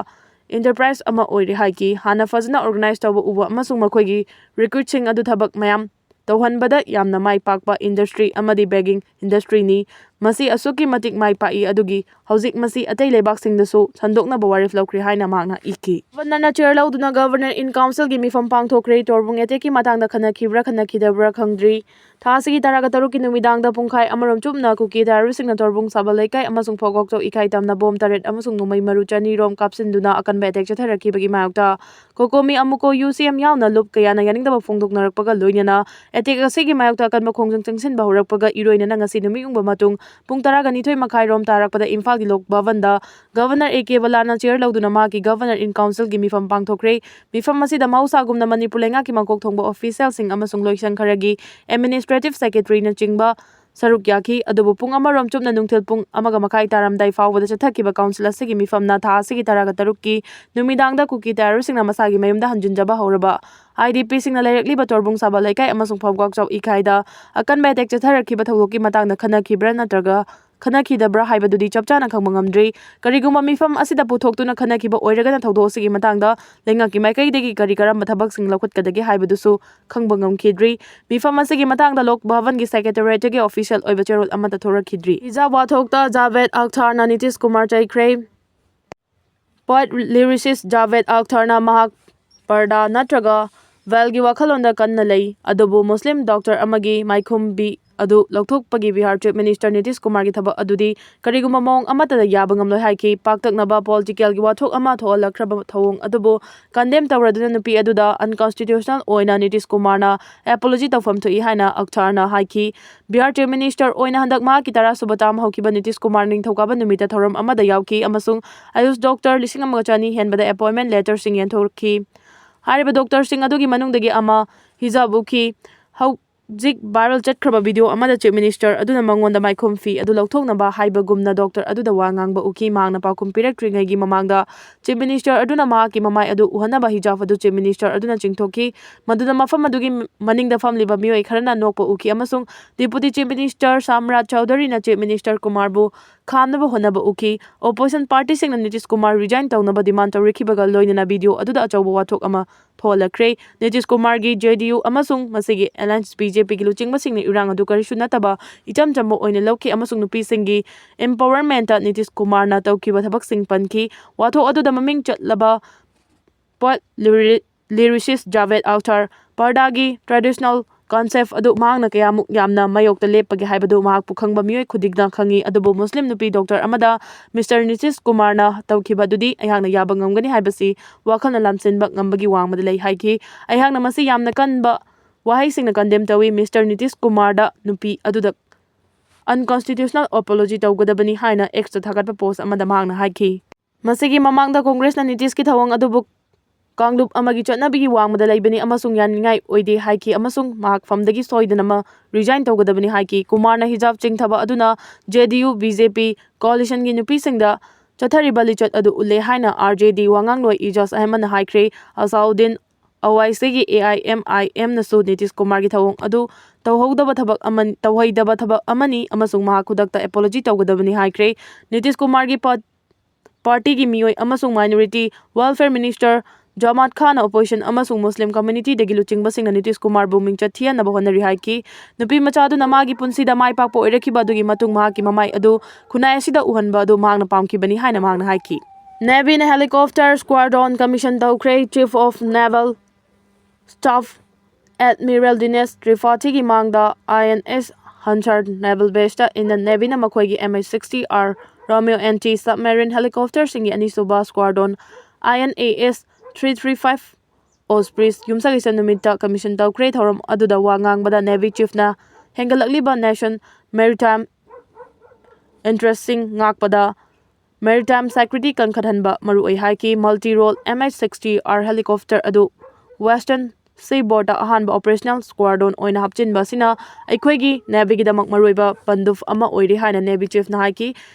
enterprise ꯑꯃ ꯑꯣꯏꯔꯦ ꯍꯥꯏꯈꯤ꯫ ꯍꯥꯟꯅ ꯐꯖꯅ organize ꯇꯧꯕ ꯎꯕ ꯑꯃꯁꯨꯡ ꯃꯈꯣꯏꯒꯤ recruit ꯁꯤꯡ ꯑꯗꯨ ꯊꯕꯛ ꯃꯌꯥꯝ ꯇꯧꯍꯟꯕꯗ ꯌꯥꯝꯅ ꯃꯥꯏ ꯄꯥꯛꯄ industry ꯑꯃꯗꯤ begging industry ꯅꯤ꯫ ꯃꯁꯤ ꯑꯁꯨꯛꯀꯤ ꯃꯇꯤꯛ ꯃꯥꯏ ꯄꯥꯛꯏ, ꯑꯗꯨꯒꯤ ꯍꯧꯖꯤꯛ ꯃꯁꯤ ꯑꯇꯩ ꯂꯩꯕꯥꯛꯁꯤꯡꯗꯁꯨ ꯁꯟꯗꯣꯛꯅꯕ ꯋꯥꯔꯦꯞ ꯂꯧꯈ꯭ꯔꯦ ꯍꯥꯏꯅ ꯃꯍꯥꯛꯅ ꯏꯈꯤ꯫ Governor ꯅ chair ꯂꯧꯗꯨꯅ Governor in Council ꯒꯤ ꯃꯤꯐꯝ ꯄꯥꯡꯊꯣꯛꯈ꯭ꯔꯦ꯫ ꯇꯣꯔꯕꯨꯡ attack ꯀꯤ ꯃꯇꯥꯡꯗ ꯈꯟꯅꯈꯤꯕ꯭ꯔꯥ ꯈꯟꯅꯈꯤꯗꯕ꯭ꯔꯥ ꯈꯪꯗ꯭ꯔꯤ꯫ ꯊꯥ ꯑꯁꯤꯒꯤ ꯇꯔꯥꯒ ꯇꯔꯨꯛꯀꯤ ꯅꯨꯃꯤꯗꯥꯡꯗ ꯄꯨꯡꯈꯥꯏ ꯑꯃꯔꯣꯝ ꯆꯨꯞꯅ ꯀꯨꯀꯤ ꯇꯌꯥꯔꯤꯁꯤꯡꯅ ꯇꯣꯔꯕꯨꯡ ꯁꯥꯕꯜ ꯂꯩꯀꯥꯏ ꯑꯃꯁꯨꯡ ꯐꯧꯒꯥꯛꯆꯧ ꯏꯀꯥꯏ ꯇꯝꯅ ꯕꯣꯝ ꯇꯔꯦꯠ ꯑꯃꯁꯨꯡ ꯅꯣꯡꯃꯩ ꯃꯔꯨ ꯆꯅꯤ ꯔꯣꯝ ꯀꯥꯞꯁꯤꯟꯗꯨꯅ ꯑꯀꯟꯕ attack ꯆꯠꯊꯔꯛꯈꯤꯕꯒꯤ ꯃꯥꯌꯣꯛꯇ ꯀꯣꯀꯣꯃꯤ ꯑꯃꯨꯀꯣ ꯌꯨ ꯁꯤ ꯑꯦꯝ ꯌꯥꯎꯅ ꯂꯨꯞ ꯀꯌꯥꯅ ꯌꯥꯅꯤꯡꯗꯕ ꯐꯣꯡꯗꯣꯛꯅꯔꯛꯄꯒ ꯂꯣꯏꯅꯅ attack ꯑꯁꯤꯒꯤ ꯃꯥꯌꯣꯛꯇ ꯑꯀꯟꯕ ꯈꯣꯡꯖꯪ ꯆꯪꯁꯤꯟꯕ ꯍꯧꯔꯛꯄꯒ ꯏꯔꯣꯏꯅꯅ ꯉꯁꯤ ꯅꯨꯃꯤꯠ ꯌꯨꯡꯕ ꯃꯇꯨꯡ ꯄꯨꯡ ꯇꯔꯥꯒ ꯅꯤꯊꯣꯏ ꯃꯈꯥꯏ ꯔꯣꯝ ꯇꯥꯔꯛꯄꯗ ꯏꯝꯐꯥꯜꯒꯤ ꯂꯣꯛ ꯚꯕꯟꯗ Governor ꯑꯦ ꯀꯦ ꯕꯂꯥꯅ chair ꯂꯧꯗꯨꯅ ꯃꯍꯥꯛꯀꯤ Governor in Council ꯒꯤ ꯃꯤꯐꯝ ꯄꯥꯡꯊꯣꯛꯈ꯭ꯔꯦ꯫ ꯃꯤꯐꯝ ꯑꯁꯤꯗ ꯃꯍꯧꯁꯥꯒꯨꯝꯅ ꯃꯅꯤꯄꯨꯔ ꯂꯩꯉꯥꯛꯀꯤ ꯃꯀꯣꯛ ꯊꯣꯡꯕ official ꯁꯤꯡ ꯑꯃꯁꯨꯡ ꯂꯣꯏꯁꯪ ꯈꯔꯒꯤ administrative secretary ꯅꯆꯤꯡꯕ ꯁꯔꯨꯛ ꯌꯥꯈꯤ꯫ ꯑꯗꯨꯕꯨ ꯄꯨꯡ ꯑꯃꯔꯣꯝ ꯆꯨꯞꯅ ꯅꯨꯡꯊꯤꯜ ꯄꯨꯡ ꯑꯃꯒ ꯃꯈꯥꯏ ꯇꯥꯔꯝꯗꯥꯏ ꯐꯥꯎꯕꯗ ꯆꯠꯊꯈꯤꯕ council ꯑꯁꯤꯒꯤ ꯃꯤꯐꯝꯅ ꯊꯥ ꯑꯁꯤꯒꯤ ꯇꯔꯥꯒ ꯇꯔꯨꯛꯀꯤ ꯅꯨꯃꯤꯗꯥꯡꯗ ꯀꯨꯀꯤ ꯇꯌꯥꯔꯤꯁꯤꯡꯅ ꯃꯁꯥꯒꯤ ꯃꯌꯨꯝꯗ ꯍꯟꯖꯤꯟꯖꯕ ꯍꯧꯔꯕ I D P ꯁꯤꯡꯅ ꯂꯩꯔꯛꯂꯤꯕ ꯇꯣꯔꯕꯨꯡ ꯁꯥꯕ ꯂꯩꯀꯥꯏ ꯑꯃꯁꯨꯡ ꯐꯧꯒꯥꯛꯆꯧ ꯏꯀꯥꯏꯗ ꯑꯀꯟꯕ attack ꯆꯠꯊꯔꯛꯈꯤꯕ ꯊꯧꯗꯣꯛꯀꯤ ꯃꯇꯥꯡꯗ ꯈꯟꯅꯈꯤꯕ꯭ꯔꯥ ꯅꯠꯇ꯭ꯔꯒ ꯈꯟꯅꯈꯤꯗꯕ꯭ꯔꯥ ꯍꯥꯏꯕꯗꯨꯗꯤ ꯆꯞ ꯆꯥꯅ ꯈꯪꯕ ꯉꯝꯗ꯭ꯔꯤ꯫ ꯀꯔꯤꯒꯨꯝꯕ ꯃꯤꯐꯝ ꯑꯁꯤꯗ ꯄꯨꯊꯣꯛꯇꯨꯅ ꯈꯟꯅꯈꯤꯕ ꯑꯣꯏꯔꯒꯅ ꯊꯧꯗꯣꯛ ꯑꯁꯤꯒꯤ ꯃꯇꯥꯡꯗ ꯂꯩꯉꯥꯛꯀꯤ ꯃꯥꯏꯀꯩꯗꯒꯤ ꯀꯔꯤ ꯀꯔꯝꯕ ꯊꯕꯛꯁꯤꯡ ꯂꯧꯈꯠꯀꯗꯒꯦ ꯍꯥꯏꯕꯗꯨꯁꯨ ꯈꯪꯕ ꯉꯝꯈꯤꯗ꯭ꯔꯤ꯫ ꯃꯤꯐꯝ ꯑꯁꯤꯒꯤ ꯃꯇꯥꯡꯗ ꯂꯣꯛ ꯚꯕꯟꯒꯤ ꯁꯦꯀ꯭ꯔꯦꯇꯦꯔꯤꯌꯦꯠꯇꯒꯤ ꯑꯣꯐꯤꯁꯤꯌꯦꯜ ꯑꯣꯏꯕ ꯆꯦꯔꯣꯜ ꯑꯃꯠꯇ ꯊꯣꯔꯛꯈꯤꯗ꯭ꯔꯤ꯫ ꯍꯤꯖꯥꯕ ꯋꯥꯊꯣꯛꯇ ꯖꯥꯚꯦꯗ ꯑꯈꯇꯔꯅ ꯅꯤꯇꯤꯁ ꯀꯨꯃꯥꯔ ꯆꯩꯈ꯭ꯔꯦ꯫ Poet lyricist ꯖꯥꯚꯦꯗ ꯑꯈꯇꯔꯅ ꯃꯍꯥꯛ ꯄꯔꯗꯥ ꯅꯠꯇ꯭ꯔꯒ ꯚꯦꯜꯒꯤ ꯋꯥꯈꯜꯂꯣꯟꯗ ꯀꯟꯅ ꯂꯩ, ꯑꯗꯨꯕꯨ ꯃꯨꯁꯂꯤꯝ ꯗꯣꯛꯇꯔ ꯑꯃꯒꯤ ꯃꯥꯏꯈꯨꯝꯕꯤ ꯑꯗꯨ ꯂꯧꯊꯣꯛꯄꯒꯤ ꯕꯤꯍꯥꯔ ꯆꯤꯐ ꯃꯤꯅꯤꯁꯇꯔ ꯅꯤꯇꯤꯁ ꯀꯨꯃꯥꯔꯒꯤ ꯊꯕꯛ ꯑꯗꯨꯗꯤ ꯀꯔꯤꯒꯨꯝꯕ ꯃꯑꯣꯡ ꯑꯃꯠꯇꯗ ꯌꯥꯕ ꯉꯝꯂꯣꯏ ꯍꯥꯏꯈꯤ꯫ ꯄꯥꯛꯇꯛꯅꯕ ꯄꯣꯂꯤꯇꯤꯀꯦꯜꯒꯤ ꯋꯥꯊꯣꯛ ꯑꯃ ꯊꯣꯛꯍꯜꯂꯛꯈ꯭ꯔꯕ ꯊꯧꯑꯣꯡ ꯑꯗꯨꯕꯨ ꯀꯟꯗꯦꯝ ꯇꯧꯔꯗꯨꯅ ꯅꯨꯄꯤ ꯑꯗꯨꯗ ꯑꯟꯀꯣꯟꯁꯇꯤꯇ꯭ꯌꯨꯁꯅꯦꯜ ꯑꯣꯏꯅ ꯅꯤꯇꯤꯁ ꯀꯨꯃꯥꯔꯅ ꯑꯦꯄꯣꯂꯣꯖꯤ ꯇꯧꯐꯝ ꯊꯣꯛꯏ ꯍꯥꯏꯅ ꯑꯈꯇꯔꯅ ꯍꯥꯏꯈꯤ꯫ ꯕꯤꯍꯥꯔ ꯆꯤꯐ ꯃꯤꯅꯤꯁꯇꯔ ꯑꯣꯏꯅ ꯍꯟꯗꯛ ꯃꯍꯥꯛꯀꯤ ꯇꯔꯥꯁꯨꯕ ꯇꯥꯝ ꯍꯧꯈꯤꯕ ꯅꯤꯇꯤꯁ ꯀꯨꯃꯥꯔ ꯅꯤꯡꯊꯧꯀꯥꯕ ꯅꯨꯃꯤꯠꯇ ꯊꯧꯔꯝ ꯑꯃꯗ ꯌꯥꯎꯈꯤ ꯑꯃꯁꯨꯡ ꯑꯌꯨꯁ ꯗꯣꯛꯇꯔ ꯂꯤꯁꯤꯡ ꯑꯃꯒ ꯆꯅꯤ ꯍꯦꯟꯕꯗ ꯑꯦꯄꯣꯏꯟꯃꯦꯟ ꯂꯦꯇꯔꯁꯤꯡ ꯌꯦꯟꯊꯣꯛꯈꯤ꯫ ꯍꯥꯏꯔꯤꯕ ꯗꯣꯛꯇꯔꯁꯤꯡ ꯑꯗꯨꯒꯤ ꯃꯅꯨꯡꯗꯒꯤ ꯑꯃ ꯍꯤꯖꯥꯕ ꯎꯈꯤ꯫ ꯍꯧꯖꯤꯛ ꯚꯥꯏꯔꯦꯜ ꯆꯠꯈ꯭ꯔꯕ ꯚꯤꯗꯤꯑꯣ ꯑꯃꯗ ꯆꯤꯐ ꯃꯤꯅꯤꯁꯇꯔ ꯑꯗꯨꯅ ꯃꯉꯣꯟꯗ ꯃꯥꯏꯈꯨꯝ ꯐꯤ ꯑꯗꯨ ꯂꯧꯊꯣꯛꯅꯕ ꯍꯥꯏꯕꯒꯨꯝꯅ ꯗꯣꯛꯇꯔ ꯑꯗꯨꯗ ꯋꯥ ꯉꯥꯡꯕ ꯎꯈꯤ꯫ ꯃꯍꯥꯛꯅ ꯄꯥꯎꯈꯨꯝ ꯄꯤꯔꯛꯇ꯭ꯔꯤꯉꯩꯒꯤ ꯃꯃꯥꯡꯗ ꯆꯤꯐ ꯃꯤꯅꯤꯁꯇꯔ ꯑꯗꯨꯅ ꯃꯍꯥꯛꯀꯤ ꯃꯃꯥꯏ ꯑꯗꯨ ꯎꯍꯟꯅꯕ ꯍꯤꯖꯥꯕ ꯑꯗꯨ ꯆꯤꯐ ꯃꯤꯅꯤꯁꯇꯔ ꯑꯗꯨꯅ ꯆꯤꯡꯊꯣꯛꯈꯤ꯫ ꯃꯗꯨꯗ ꯃꯐꯝ ꯑꯗꯨꯒꯤ ꯃꯅꯤꯡꯗ ꯐꯝꯂꯤꯕ ꯃꯤꯑꯣꯏ ꯈꯔꯅ ꯅꯣꯛꯄ ꯎꯈꯤ ꯑꯃꯁꯨꯡ ꯗꯤꯄꯨꯇꯤ ꯆꯤꯐ ꯃꯤꯅꯤꯁꯇꯔ ꯁꯥꯝꯔꯥꯖ ꯆꯧꯙꯔꯤꯅ ꯆꯤꯐ ꯃꯤꯅꯤꯁꯇꯔ ꯀꯨꯃꯥꯔꯕꯨ ꯈꯥꯝꯅꯕ ꯍꯣꯠꯅꯕ ꯎꯈꯤ꯫ ꯑꯣꯄꯣꯖꯤꯁꯟ ꯄꯥꯔꯇꯤꯁꯤꯡꯅ ꯅꯤꯇꯤꯁ ꯀꯨꯃꯥꯔ ꯔꯤꯖꯥꯏꯟ ꯇꯧꯅꯕ ꯗꯤꯃꯥꯟ ꯇꯧꯔꯛꯈꯤꯕꯒ ꯂꯣꯏꯅꯅ ꯚꯤꯗꯤꯑꯣ ꯑꯗꯨꯗ ꯑꯆꯧꯕ ꯋꯥꯊꯣꯛ ꯑꯃ ꯊꯣꯛꯍꯜꯂꯛꯈ꯭ꯔꯦ꯫ ꯅꯤꯇꯤꯁ ꯀꯨꯃꯥꯔꯒꯤ ꯖꯦ ꯗꯤ ꯌꯨ ꯑꯃꯁꯨꯡ ꯃꯁꯤꯒꯤ ꯑꯦꯂꯥꯌꯟꯁ ꯕꯤ ꯖꯦ ꯄꯤꯒꯤ ꯂꯨꯆꯤꯡꯕꯁꯤꯡꯅ ꯏꯔꯥꯡ ꯑꯗꯨ ꯀꯔꯤꯁꯨ ꯅꯠꯇꯕ ꯏꯆꯝ ꯆꯝꯕ ꯑꯣꯏꯅ ꯂꯧꯈꯤ ꯑꯃꯁꯨꯡ ꯅꯨꯄꯤꯁꯤꯡꯒꯤ ꯑꯦꯝꯄꯥꯋꯔꯃꯦꯟꯇ ꯅꯤꯇꯤꯁ ꯀꯨꯃꯥꯔꯅ ꯇꯧꯈꯤꯕ ꯊꯕꯛꯁꯤꯡ ꯄꯟꯈꯤ꯫ ꯋꯥꯊꯣꯛ ꯑꯗꯨꯗ ꯃꯃꯤꯡ ꯆꯠꯂꯕ ꯄꯣꯏꯠ ꯂꯤꯔꯤ-, ꯂꯤꯔꯤꯁꯤꯁ ꯖꯥꯚꯦꯗ ꯑꯈꯇꯔ, ꯄꯔꯗꯥꯒꯤ ꯇ꯭ꯔꯦꯗꯤꯁꯅꯦꯜ ꯀꯟꯁꯦꯞ ꯑꯗꯨ ꯃꯍꯥꯛꯅ ꯀꯌꯥꯃꯨꯛ ꯌꯥꯝꯅ ꯃꯥꯌꯣꯛꯇ ꯂꯦꯞꯄꯒꯦ ꯍꯥꯏꯕꯗꯨ ꯃꯍꯥꯛꯄꯨ ꯈꯪꯕ ꯃꯤꯑꯣꯏ ꯈꯨꯗꯤꯡꯅ ꯈꯪꯏ, ꯑꯗꯨꯕꯨ ꯃꯨꯁꯂꯤꯝ ꯅꯨꯄꯤ ꯗꯣꯛꯇꯔ ꯑꯃꯗ ꯃꯤꯁꯇꯔ ꯅꯤꯇꯤꯁ ꯀꯨꯃꯥꯔꯅ ꯇꯧꯈꯤꯕ ꯑꯗꯨꯗꯤ ꯑꯩꯍꯥꯛꯅ ꯌꯥꯕ ꯉꯝꯒꯅꯤ ꯍꯥꯏꯕꯁꯤ ꯋꯥꯈꯜꯅ ꯂꯥꯝꯁꯤꯟꯕ ꯉꯝꯕꯒꯤ ꯋꯥꯡꯃꯗ ꯂꯩ ꯍꯥꯏꯈꯤ꯫ ꯑꯩꯍꯥꯛꯅ ꯃꯁꯤ ꯌꯥꯝꯅ ꯀꯟꯕ ꯋꯥꯍꯩꯁꯤꯡꯅ ꯀꯟꯗꯦꯝ ꯇꯧꯏ꯫ ꯃꯤꯁꯇꯔ ꯅꯤꯇꯤꯁ ꯀꯨꯃꯥꯔꯗ ꯅꯨꯄꯤ ꯑꯗꯨꯗ ꯑꯟꯀꯣꯟꯁꯇꯤꯇ꯭ꯌꯨꯁꯅꯦꯜ ꯑꯣꯄꯣꯂꯣꯖꯤ ꯇꯧꯒꯗꯕꯅꯤ ꯍꯥꯏꯅ ꯑꯦꯛꯁꯇ ꯊꯥꯒꯠꯄ ꯄꯣꯁ ꯑꯃꯗ ꯃꯍꯥꯛꯅ ꯍꯥꯏꯈꯤ꯫ ꯃꯁꯤꯒꯤ ꯃꯃꯥꯡꯗ ꯀꯣꯡꯒ꯭ꯔꯦꯁꯅ ꯅꯤꯇꯤꯁꯀꯤ ꯊꯧꯑꯣꯡ ꯑꯗꯨꯕꯨ ꯀꯥꯡꯂꯨꯞ ꯑꯃꯒꯤ ꯆꯠꯅꯕꯤꯒꯤ ꯋꯥꯡꯃꯗ ꯂꯩꯕꯅꯤ ꯑꯃꯁꯨꯡ ꯌꯥꯅꯤꯡꯉꯥꯏ ꯑꯣꯏꯗꯦ ꯍꯥꯏꯈꯤ ꯑꯃꯁꯨꯡ ꯃꯍꯥꯛ ꯐꯝꯗꯒꯤ ꯁꯣꯏꯗꯅꯃꯛ ꯔꯤꯖꯥꯏꯟ ꯇꯧꯒꯗꯕꯅꯤ ꯍꯥꯏꯈꯤ꯫ ꯀꯨꯃꯥꯔꯅ ꯍꯤꯖꯥꯕ ꯆꯤꯡꯊꯕ ꯑꯗꯨꯅ ꯖꯦ ꯗꯤ ꯌꯨ ꯕꯤ ꯖꯦ ꯄꯤ ꯀꯣꯑꯣꯂꯤꯁꯟꯒꯤ ꯅꯨꯄꯤꯁꯤꯡꯗ ꯆꯠꯊꯔꯤꯕ ꯂꯤꯆꯠ ꯑꯗꯨ ꯎꯠꯂꯦ ꯍꯥꯏꯅ ꯑꯥꯔ ꯖꯦ ꯗꯤ ꯋꯥꯉꯥꯡꯂꯣꯏ ꯏꯖꯥꯖ ꯑꯍꯃꯗꯅ ꯍꯥꯏꯈ꯭ꯔꯦ꯫ ꯑꯁꯥꯎꯗꯤꯟ ꯑꯋꯥꯏꯁꯤꯒꯤ ꯑꯦ ꯑꯥꯏ ꯑꯦꯝ ꯑꯥꯏ ꯑꯦꯝꯅꯁꯨ ꯅꯤꯇꯤꯁ ꯀꯨꯃꯥꯔꯒꯤ ꯊꯧꯑꯣꯡ ꯑꯗꯨ ꯇꯧꯍꯧꯗꯕ ꯊꯕꯛ ꯑꯃ, ꯇꯧꯍꯩꯗꯕ ꯊꯕꯛ ꯑꯃꯅꯤ ꯑꯃꯁꯨꯡ ꯃꯍꯥꯛ ꯈꯨꯗꯛꯇ apology ꯇꯧꯒꯗꯕꯅꯤ ꯍꯥꯏꯈ꯭ꯔꯦ꯫ ꯅꯤꯇꯤꯁ ꯀꯨꯃꯥꯔꯒꯤ ꯄꯥꯔ-, ꯄꯥꯔꯇꯤꯒꯤ ꯃꯤꯑꯣꯏ ꯑꯃꯁꯨꯡ minority welfare minister ꯖꯃꯥꯠ ꯈꯥꯟꯅ opposition ꯑꯃꯁꯨꯡ ꯃꯨꯁꯂꯤꯝ communityꯗꯒꯤ ꯂꯨꯆꯤꯡꯕꯁꯤꯡꯅ ꯅꯤꯇꯤꯁ ꯀꯨꯃꯥꯔꯕꯨ ꯃꯤꯡꯆꯠ ꯊꯤꯍꯟꯅꯕ ꯍꯣꯠꯅꯔꯤ ꯍꯥꯏꯈꯤ꯫ ꯅꯨꯄꯤ ꯃꯆꯥ ꯑꯗꯨꯅ ꯃꯥꯒꯤ ꯄꯨꯟꯁꯤꯗ ꯃꯥꯏ ꯄꯥꯛꯄ ꯑꯣꯏꯔꯛꯈꯤꯕ ꯑꯗꯨꯒꯤ ꯃꯇꯨꯡ ꯃꯍꯥꯛꯀꯤ ꯃꯃꯥꯏ ꯑꯗꯨ ꯈꯨꯟꯅꯥꯏ ꯑꯁꯤꯗ ꯎꯍꯟꯕ ꯑꯗꯨ ꯃꯍꯥꯛꯅ ꯄꯥꯝꯈꯤꯕꯅꯤ ꯍꯥꯏꯅ ꯃꯍꯥꯛꯅ ꯍꯥꯏꯈꯤ꯫ Navyꯅ helicopter squadron commission ꯇꯧꯈ꯭ꯔꯦ꯫ Chief of Naval Staff Admiral Dinesh Tripathi ꯒꯤ ꯃꯥꯡꯗ I N S Hansar Naval Baseꯇ Indian Navyꯅ ꯃꯈꯣꯏꯒꯤ M H sixty R Romeo anti-submarine helicopterꯁꯤꯡꯒꯤ ꯑꯅꯤꯁꯨꯕ squadron I N A S three three five Ospreys ꯌꯨꯝꯁꯀꯩꯁ ꯅꯨꯃꯤꯠꯇ commission ꯇꯧꯈ꯭ꯔꯦ꯫ ꯊꯧꯔꯝ ꯑꯗꯨꯗ ꯋꯥ ꯉꯥꯡꯕꯗ Navy Chiefꯅ ꯍꯦꯟꯒꯠꯂꯛꯂꯤꯕ nation maritime interestꯁꯤꯡ ꯉꯥꯛꯄꯗ maritime security ꯀꯟꯈꯠꯍꯟꯕ ꯃꯔꯨꯑꯣꯏ ꯍꯥꯏꯈꯤ꯫ Multi-role M H sixty R helicopter ꯑꯗꯨ Western Seaboardꯇ ꯑꯍꯥꯟꯕ operational squadron ꯑꯣꯏꯅ ꯍꯥꯞꯆꯤꯟꯕ ꯑꯁꯤꯅ ꯑꯩꯈꯣꯏꯒꯤ Navyꯒꯤꯗꯃꯛ ꯃꯔꯨꯑꯣꯏꯕ ꯄꯟꯗꯨꯞ ꯑꯃ ꯑꯣꯏꯔꯤ ꯍꯥꯏꯅ Navy Chiefꯅ ꯍꯥꯏꯈꯤ꯫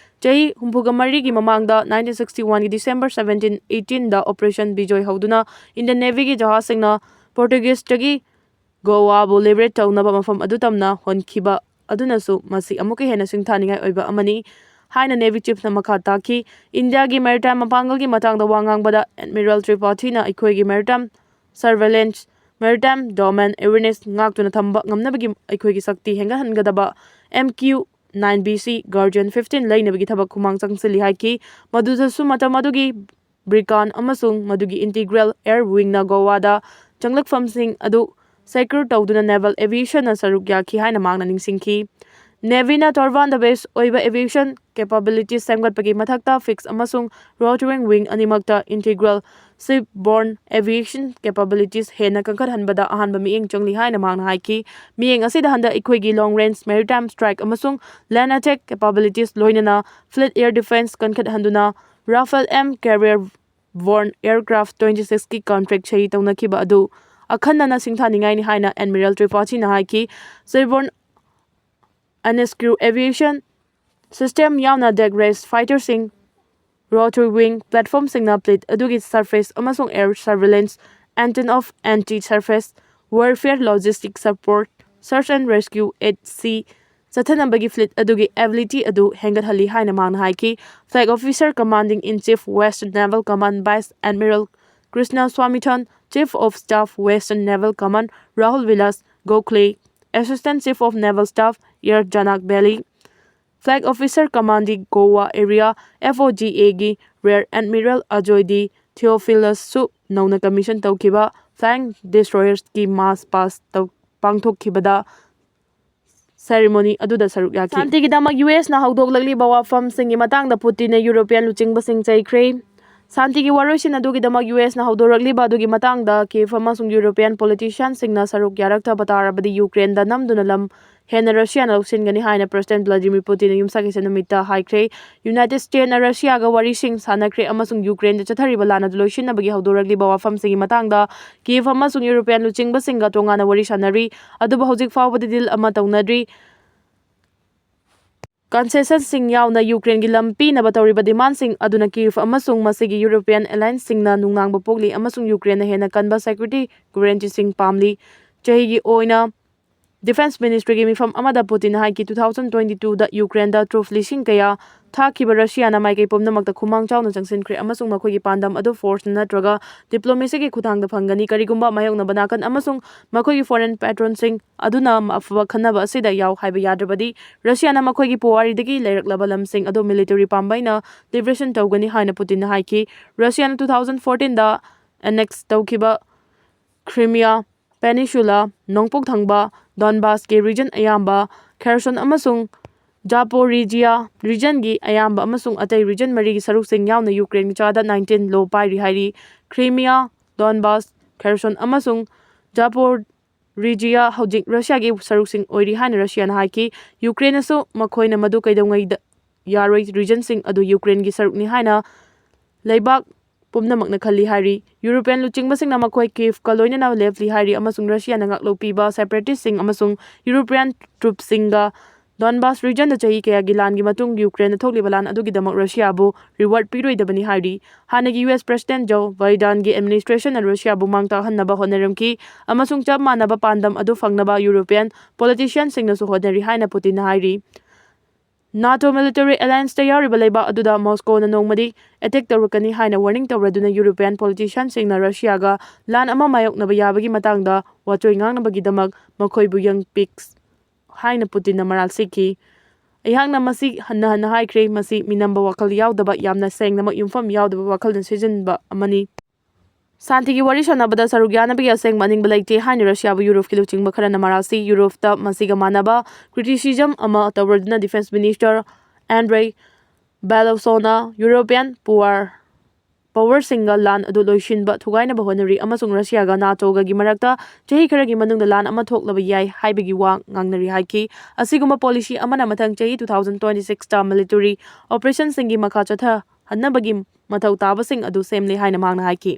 ꯆꯍꯤ ꯍꯨꯝꯐꯨꯒ ꯃꯔꯤꯒꯤ ꯃꯃꯥꯡꯗ nineteen sixty oneꯒꯤ December seventeen eighteenꯗ Operation Bijoy ꯍꯧꯗꯨꯅ Indian Navyꯒꯤ ꯖꯍꯥꯖꯁꯤꯡꯅ Portugueseꯇꯒꯤ ꯒꯣꯋꯥꯕꯨ liberate ꯇꯧꯅꯕ ꯃꯐꯝ ꯑꯗꯨ ꯇꯝꯅ ꯍꯣꯟꯈꯤꯕ ꯑꯗꯨꯅꯁꯨ ꯃꯁꯤ ꯑꯃꯨꯛꯀ ꯍꯦꯟꯅ ꯁꯤꯡꯊꯥꯅꯤꯡꯉꯥꯏ ꯑꯣꯏꯕ ꯑꯃꯅꯤ ꯍꯥꯏꯅ Navy Chiefꯅ ꯃꯈꯥ ꯇꯥꯈꯤ꯫ ꯏꯟꯗꯤꯌꯥꯒꯤ maritime ꯃꯄꯥꯡꯒꯜꯒꯤ ꯃꯇꯥꯡꯗ ꯋꯥ ꯉꯥꯡꯕꯗ Admiral Tripathina ꯑꯩꯈꯣꯏꯒꯤ maritime surveillance, maritime domain awareness ꯉꯥꯛꯇꯨꯅ ꯊꯝꯕ ꯉꯝꯅꯕꯒꯤ ꯑꯩꯈꯣꯏꯒꯤ ꯁꯛꯇꯤ ꯍꯦꯟꯒꯠꯍꯟꯒꯗꯕ M Q nine B C Guardian fifteen ꯂꯩꯅꯕꯒꯤ ꯊꯕꯛ ꯈꯨꯃꯥꯡ ꯆꯪꯁꯤꯜꯂꯤ ꯍꯥꯏꯈꯤ꯫ ꯃꯗꯨꯗꯁꯨ ꯃꯇꯝ ꯑꯗꯨꯒꯤ Beacon ꯑꯃꯁꯨꯡ ꯃꯗꯨꯒꯤ integral air wingꯅ ꯒꯣꯋꯥꯗ ꯆꯪꯂꯛꯐꯝꯁꯤꯡ ꯑꯗꯨ secure ꯇꯧꯗꯨꯅ naval aviationꯅ ꯁꯔꯨꯛ ꯌꯥꯈꯤ ꯍꯥꯏꯅ ꯃꯍꯥꯛꯅ ꯅꯤꯡꯁꯤꯡꯈꯤ꯫ Navyꯅ ꯇꯣꯔꯕꯥꯟꯗ base ꯑꯣꯏꯕ aviation capabilities ꯁꯦꯝꯒꯠꯄꯒꯤ ꯃꯊꯛꯇ fixed ꯑꯃꯁꯨꯡ rotating wing ꯑꯅꯤꯃꯛꯇ integral shipborne aviation capabilities ꯍꯦꯟꯅ ꯀꯟꯈꯠꯍꯟꯕꯗ ꯑꯍꯥꯟꯕ ꯃꯤꯠꯌꯦꯡ ꯆꯪꯂꯤ ꯍꯥꯏꯅ ꯃꯍꯥꯛꯅ ꯍꯥꯏꯈꯤ꯫ ꯃꯤꯠꯌꯦꯡ ꯑꯁꯤꯗ ꯍꯟꯗꯛ ꯑꯩꯈꯣꯏꯒꯤ long range maritime strike ꯑꯃꯁꯨꯡ land attack capabilities ꯂꯣꯏꯅꯅ fleet air defence ꯀꯟꯈꯠꯍꯟꯗꯨꯅ Rafale M carrier borne aircraft twenty sixꯀꯤ contract ꯁꯍꯤ ꯇꯧꯅꯈꯤꯕ ꯑꯗꯨ ꯑꯈꯟꯅꯅ ꯁꯤꯡꯊꯥꯅꯤꯡꯉꯥꯏꯅꯤ ꯍꯥꯏꯅ Admiral Tripathina ꯍꯥꯏꯈꯤ꯫ Shipborne unscrew aviation system ꯌꯥꯎꯅ deck raised fighterꯁꯤꯡ, rotary wing platformꯁꯤꯡꯅ fleet ꯑꯗꯨꯒꯤ surface ꯑꯃꯁꯨꯡ air surveillance, antenna of anti-surface warfare, logistic support Search and Rescue at Sea ꯆꯠꯊꯅꯕꯒꯤ fleet ꯑꯗꯨꯒꯤ ability ꯑꯗꯨ ꯍꯦꯟꯒꯠꯍꯜꯂꯤ ꯍꯥꯏꯅ ꯃꯍꯥꯛꯅ ꯍꯥꯏꯈꯤ꯫ Flag Officer Commanding in Chief Western Naval Command Vice Admiral Krishna Swamithan, Chief of Staff Western Naval Command Rahul Vilas Gokhale, Assistant Chief of Naval Staff Air Janak Belly, Flag Officer Commanding Goa Area, F O G A ꯒꯤ Rear Admiral Ajoy D Theophilus ꯁꯨ ꯅꯧꯅ commission ꯇꯧꯈꯤꯕ flying destroyers ꯀꯤ march past ꯇꯧ-, ꯄꯥꯡꯊꯣꯛꯈꯤꯕꯗ ceremony ꯑꯗꯨꯗ ꯁꯔꯨꯛ ꯌꯥꯈꯤ꯫ ꯁꯥꯟꯇꯤꯒꯤꯗꯃꯛ U ꯑꯦꯁꯅ ꯍꯧꯗꯣꯛꯂꯛꯂꯤꯕ ꯋꯥꯐꯝꯁꯤꯡꯒꯤ ꯃꯇꯥꯡꯗ ꯄꯨꯇꯤꯟꯅ ꯌꯨꯔꯣꯄꯤꯌꯥꯟ ꯂꯨꯆꯤꯡꯕꯁꯤꯡ ꯆꯩꯈ꯭ꯔꯦ꯫ ꯁꯥꯟꯇꯤꯒꯤ ꯋꯥꯔꯣꯏꯁꯤꯟ ꯑꯗꯨꯒꯤꯗꯃꯛ ꯌꯨ ꯑꯦꯁꯅ ꯍꯧꯗꯣꯔꯛꯂꯤꯕ ꯑꯗꯨꯒꯤ ꯃꯇꯥꯡꯗ ꯀꯤꯌꯦꯚ ꯑꯃꯁꯨꯡ ꯌꯨꯔꯣꯄꯤꯌꯥꯟ politician ꯁꯤꯡꯅ ꯁꯔꯨꯛ ꯌꯥꯔꯛꯇꯕ ꯇꯥꯔꯕꯗꯤ ꯌꯨꯀ꯭ꯔꯦꯟꯗ ꯅꯝꯗꯨꯅ ꯂꯝ ꯍꯦꯟꯅ ꯔꯁꯤꯌꯥꯅ ꯂꯧꯁꯤꯟꯒꯅꯤ ꯍꯥꯏꯅ President Vladimir Putin ꯅ ꯌꯨꯝꯁꯀꯩꯁ ꯅꯨꯃꯤꯠꯇ ꯍꯥꯏꯈ꯭ꯔꯦ꯫ United States ꯅ ꯔꯁꯤꯌꯥꯒ ꯋꯥꯔꯤꯁꯤꯡ ꯁꯥꯟꯅꯈ꯭ꯔꯦ ꯑꯃꯁꯨꯡ ꯌꯨꯀ꯭ꯔꯦꯟꯗ ꯆꯠꯊꯔꯤꯕ ꯂꯥꯟ ꯑꯗꯨ ꯂꯣꯏꯁꯤꯟꯅꯕꯒꯤ ꯍꯧꯗꯣꯔꯛꯂꯤꯕ ꯋꯥꯐꯝꯁꯤꯡꯒꯤ ꯃꯇꯥꯡꯗ ꯀꯤꯌꯦꯚ ꯑꯃꯁꯨꯡ ꯌꯨꯔꯣꯄꯤꯌꯥꯟ ꯂꯨꯆꯤꯡꯕꯁꯤꯡꯒ ꯇꯣꯉꯥꯟꯅ ꯋꯥꯔꯤ ꯁꯥꯟꯅꯔꯤ, ꯑꯗꯨꯕꯨ ꯍꯧꯖꯤꯛ ꯐꯥꯎꯕꯗꯤ deal ꯑꯃ ꯇꯧꯅꯗ꯭ꯔꯤ꯫ Concession ꯁꯤꯡ ꯌꯥꯎꯅ ꯌꯨꯀ꯭ꯔꯦꯟꯒꯤ ꯂꯝ ꯄꯤꯅꯕ ꯇꯧꯔꯤꯕ demand ꯁꯤꯡ ꯑꯗꯨꯅ ꯀꯤꯌꯦꯚ ꯑꯃꯁꯨꯡ ꯃꯁꯤꯒꯤ European alliance ꯁꯤꯡꯅ ꯅꯨꯡꯅꯥꯡꯕ ꯄꯣꯛꯂꯤ ꯑꯃꯁꯨꯡ ꯌꯨꯀ꯭ꯔꯦꯟꯅ ꯍꯦꯟꯅ ꯀꯟꯕ security guarantee ꯁꯤꯡ ꯄꯥꯝꯂꯤ꯫ ꯆꯍꯤꯒꯤ ꯑꯣꯏꯅ Defense Ministry ꯒꯤ ꯃꯤꯐꯝ ꯑꯃꯗ ꯄꯨꯇꯤꯟꯅ ꯍꯥꯏꯈꯤ, two thousand twenty two ꯗ ꯌꯨꯀ꯭ꯔꯦꯟꯗ troops ꯂꯤꯁꯤꯡ ꯀꯌꯥ ꯊꯥꯈꯤꯕ ꯔꯁꯤꯌꯥꯅ ꯃꯥꯏꯀꯩ ꯄꯨꯝꯅꯃꯛꯇ ꯈꯨꯃꯥꯡ ꯆꯥꯎꯅ ꯆꯪꯁꯤꯟꯈ꯭ꯔꯦ ꯑꯃꯁꯨꯡ ꯃꯈꯣꯏꯒꯤ ꯄꯥꯟꯗꯝ ꯑꯗꯨ force ꯅꯠꯇ꯭ꯔꯒ diplomacy ꯒꯤ ꯈꯨꯠꯊꯥꯡꯗ ꯐꯪꯒꯅꯤ꯫ ꯀꯔꯤꯒꯨꯝꯕ ꯃꯥꯌꯣꯛꯅꯕ ꯅꯥꯀꯟ ꯑꯃꯁꯨꯡ ꯃꯈꯣꯏꯒꯤ foreign patron ꯁꯤꯡ ꯑꯗꯨꯅ ꯑꯐꯕ ꯈꯟꯅꯕ ꯑꯁꯤꯗ ꯌꯥꯎ ꯍꯥꯏꯕ ꯌꯥꯗ꯭ꯔꯕꯗꯤ, ꯔꯁꯤꯌꯥꯅ ꯃꯈꯣꯏꯒꯤ ꯄꯨꯋꯥꯔꯤꯗꯒꯤ ꯂꯩꯔꯛꯂꯕ ꯂꯝꯁꯤꯡ ꯑꯗꯨ military ꯄꯥꯝꯕꯩꯅ liberation ꯇꯧꯒꯅꯤ ꯍꯥꯏꯅ ꯄꯨꯇꯤꯟꯅ ꯍꯥꯏꯈꯤ꯫ ꯔꯁꯤꯌꯥꯅ two thousand fourteen ꯗ annex ꯇꯧꯈꯤꯕ Crimea Peninsula, ꯅꯣꯡꯄꯣꯛ ꯊꯪꯕ Donbas ꯀꯤ region ꯑꯌꯥꯝꯕ, Kherson ꯑꯃꯁꯨꯡ Zaporizhia region ꯒꯤ ꯑꯌꯥꯝꯕ ꯑꯃꯁꯨꯡ ꯑꯇꯩ region ꯃꯔꯤꯒꯤ ꯁꯔꯨꯛꯁꯤꯡ ꯌꯥꯎꯅ ꯌꯨꯀ꯭ꯔꯦꯟꯒꯤ ꯆꯥꯗ nineteen ꯂꯣ ꯄꯥꯏꯔꯤ ꯍꯥꯏꯔꯤ꯫ Crimea, Donbas, Kherson ꯑꯃꯁꯨꯡ Zaporizhia ꯍꯧꯖꯤꯛ ꯔꯁꯤꯌꯥꯒꯤ ꯁꯔꯨꯛꯁꯤꯡ ꯑꯣꯏꯔꯤ ꯍꯥꯏꯅ ꯔꯁꯤꯌꯥꯅ ꯍꯥꯏꯈꯤ꯫ ꯌꯨꯀ꯭ꯔꯦꯟꯅꯁꯨ ꯃꯈꯣꯏꯅ ꯃꯗꯨ ꯀꯩꯗꯧꯉꯩꯗ ꯌꯥꯔꯣꯏ, region ꯁꯤꯡ ꯑꯗꯨ ꯌꯨꯀ꯭ꯔꯦꯟꯒꯤ ꯁꯔꯨꯛꯅꯤ ꯍꯥꯏꯅ ꯂꯩꯕꯥꯛ ꯄꯨꯝꯅꯃꯛꯅ ꯈꯜꯂꯤ ꯍꯥꯏꯔꯤ꯫ ꯌꯨꯔꯣꯄꯤꯌꯥꯟ ꯂꯨꯆꯤꯡꯕꯁꯤꯡꯅ ꯃꯈꯣꯏ ꯀꯤꯌꯦꯚꯀ ꯂꯣꯏꯅꯅ ꯂꯦꯞꯂꯤ ꯍꯥꯏꯔꯤ ꯑꯃꯁꯨꯡ ꯔꯁꯤꯌꯥꯅ ꯉꯥꯛꯂꯧ ꯄꯤꯕ separatist ꯁꯤꯡ ꯑꯃꯁꯨꯡ ꯌꯨꯔꯣꯄꯤꯌꯥꯟ troops ꯁꯤꯡꯒ ꯗꯣꯟꯕꯥꯁ ꯔꯤꯖꯟꯗ ꯆꯍꯤ ꯀꯌꯥꯒꯤ ꯂꯥꯟꯒꯤ ꯃꯇꯨꯡ ꯌꯨꯀ꯭ꯔꯦꯟꯅ ꯊꯣꯛꯂꯤꯕ ꯂꯥꯟ ꯑꯗꯨꯒꯤꯗꯃꯛ ꯔꯁꯤꯌꯥꯕꯨ ꯔꯤꯋꯥꯔꯗ ꯄꯤꯔꯣꯏꯗꯕꯅꯤ ꯍꯥꯏꯔꯤ꯫ ꯍꯥꯟꯅꯒꯤ ꯌꯨ ꯑꯦꯁ ꯄ꯭ꯔꯦꯁꯤꯗꯦꯟꯠ ꯖꯣ ꯕꯥꯏꯗꯟꯒꯤ ꯑꯦꯗꯃꯤꯅꯤꯁꯇ꯭ꯔꯦꯁꯟꯅ ꯔꯁꯤꯌꯥꯕꯨ ꯃꯥꯡ ꯇꯥꯛꯍꯟꯅꯕ ꯍꯣꯠꯅꯔꯝꯈꯤ ꯑꯃꯁꯨꯡ ꯆꯞ ꯃꯥꯟꯅꯕ ꯄꯥꯟꯗꯝ ꯑꯗꯨ ꯐꯪꯅꯕ ꯌꯨꯔꯣꯄꯤꯌꯟ ꯄꯣꯂꯤꯇꯤꯁꯤꯌꯟꯁꯤꯡꯅꯁꯨ ꯍꯣꯠꯅꯔꯤ ꯍꯥꯏꯅ ꯄꯨꯇꯤꯟꯅ ꯍꯥꯏꯔꯤ꯫ ꯅꯥꯇꯣ ꯃꯤꯂꯤꯇꯔꯤ ꯑꯦꯂꯥꯌꯟꯁꯇ ꯌꯥꯎꯔꯤꯕ ꯂꯩꯕꯥꯛ ꯑꯗꯨꯗ ꯃꯣꯁꯀꯣꯅ ꯅꯣꯡꯃꯗꯤ ꯑꯦꯇꯦꯛ ꯇꯧꯔꯛꯀꯅꯤ ꯍꯥꯏꯅ ꯋꯥꯔꯅꯤꯡ ꯇꯧꯔꯗꯨꯅ ꯌꯨꯔꯣꯄꯤꯌꯟ ꯄꯣꯂꯤꯇꯤꯁꯤꯌꯟꯁꯤꯡꯅ ꯔꯁꯤꯌꯥꯒ ꯂꯥꯟ ꯑꯃ ꯃꯥꯌꯣꯛꯅꯕ ꯌꯥꯕꯒꯤ ꯃꯇꯥꯡꯗ ꯋꯥꯆꯣꯏ ꯉꯥꯡꯅꯕꯒꯤꯗꯃꯛ ꯃꯈꯣꯏꯕꯨ ꯌꯪ ꯄꯤꯛꯁ ꯍꯥꯏꯅ ꯄꯨꯇꯤꯟꯅ ꯃꯔꯥꯜ ꯁꯤꯈꯤ꯫ ꯑꯩꯍꯥꯛꯅ ꯃꯁꯤ ꯍꯟꯅ ꯍꯟꯅ ꯍꯥꯏꯈ꯭ꯔꯦ, ꯃꯁꯤ ꯃꯤꯅꯝꯕ ꯋꯥꯈꯜ ꯌꯥꯎꯗꯕ, ꯌꯥꯝꯅ ꯁꯦꯡꯅꯃꯛ ꯌꯨꯝꯐꯝ ꯌꯥꯎꯗꯕ ꯋꯥꯈꯜꯅ ꯁꯤꯖꯤꯟꯕ ꯑꯃꯅꯤ꯫ ꯁꯥꯟꯇꯤꯒꯤ ꯋꯥꯔꯤ ꯁꯥꯟꯅꯕꯗ ꯁꯔꯨꯛ ꯌꯥꯅꯕꯒꯤ ꯑꯁꯦꯡꯕ ꯑꯅꯤꯡꯕ ꯂꯩꯇꯦ ꯍꯥꯏꯅ ꯔꯁꯤꯌꯥꯕꯨ ꯌꯨꯔꯣꯞꯀꯤ ꯂꯨꯆꯤꯡꯕ ꯈꯔꯅ ꯃꯔꯥꯜ ꯁꯤ꯫ ꯌꯨꯔꯣꯞꯇ ꯃꯁꯤꯒ ꯃꯥꯟꯅꯕ ꯀ꯭ꯔꯤꯇꯤꯁꯤꯖꯝ ꯑꯃ ꯇꯧꯔꯗꯨꯅ ꯗꯤꯐꯦꯟꯁ ꯃꯤꯅꯤꯁꯇꯔ ꯑꯦꯟꯗ꯭ꯔꯦ ꯕꯦꯂꯣꯁꯣꯅ ꯌꯨꯔꯣꯄꯤꯌꯟ ꯄꯋꯥꯔ ꯄꯋꯔꯁꯤꯡꯒ ꯂꯥꯟ ꯑꯗꯨ ꯂꯣꯏꯁꯤꯟꯕ ꯊꯨꯒꯥꯏꯅꯕ ꯍꯣꯠꯅꯔꯤ ꯑꯃꯁꯨꯡ ꯔꯁꯤꯌꯥꯒ ꯅꯥꯇꯣꯒꯒꯤ ꯃꯔꯛꯇ ꯆꯍꯤ ꯈꯔꯒꯤ ꯃꯅꯨꯡꯗ ꯂꯥꯟ ꯑꯃ ꯊꯣꯛꯂꯕ ꯌꯥꯏ ꯍꯥꯏꯕꯒꯤ ꯋꯥ ꯉꯥꯡꯅꯔꯤ ꯍꯥꯏꯈꯤ꯫ ꯑꯁꯤꯒꯨꯝꯕ ꯄꯣꯂꯤꯁꯤ ꯑꯃꯅ ꯃꯊꯪ ꯆꯍꯤ two thousand twenty sixꯇ ꯃꯤꯂꯤꯇꯔꯤ ꯑꯣꯄꯔꯦꯁꯟꯁꯤꯡꯒꯤ ꯃꯈꯥ ꯆꯠꯊꯍꯟꯅꯕꯒꯤ ꯃꯊꯧ ꯇꯥꯕꯁꯤꯡ ꯑꯗꯨ ꯁꯦꯝꯂꯦ ꯍꯥꯏꯅ ꯃꯍꯥꯛꯅ ꯍꯥꯏꯈꯤ꯫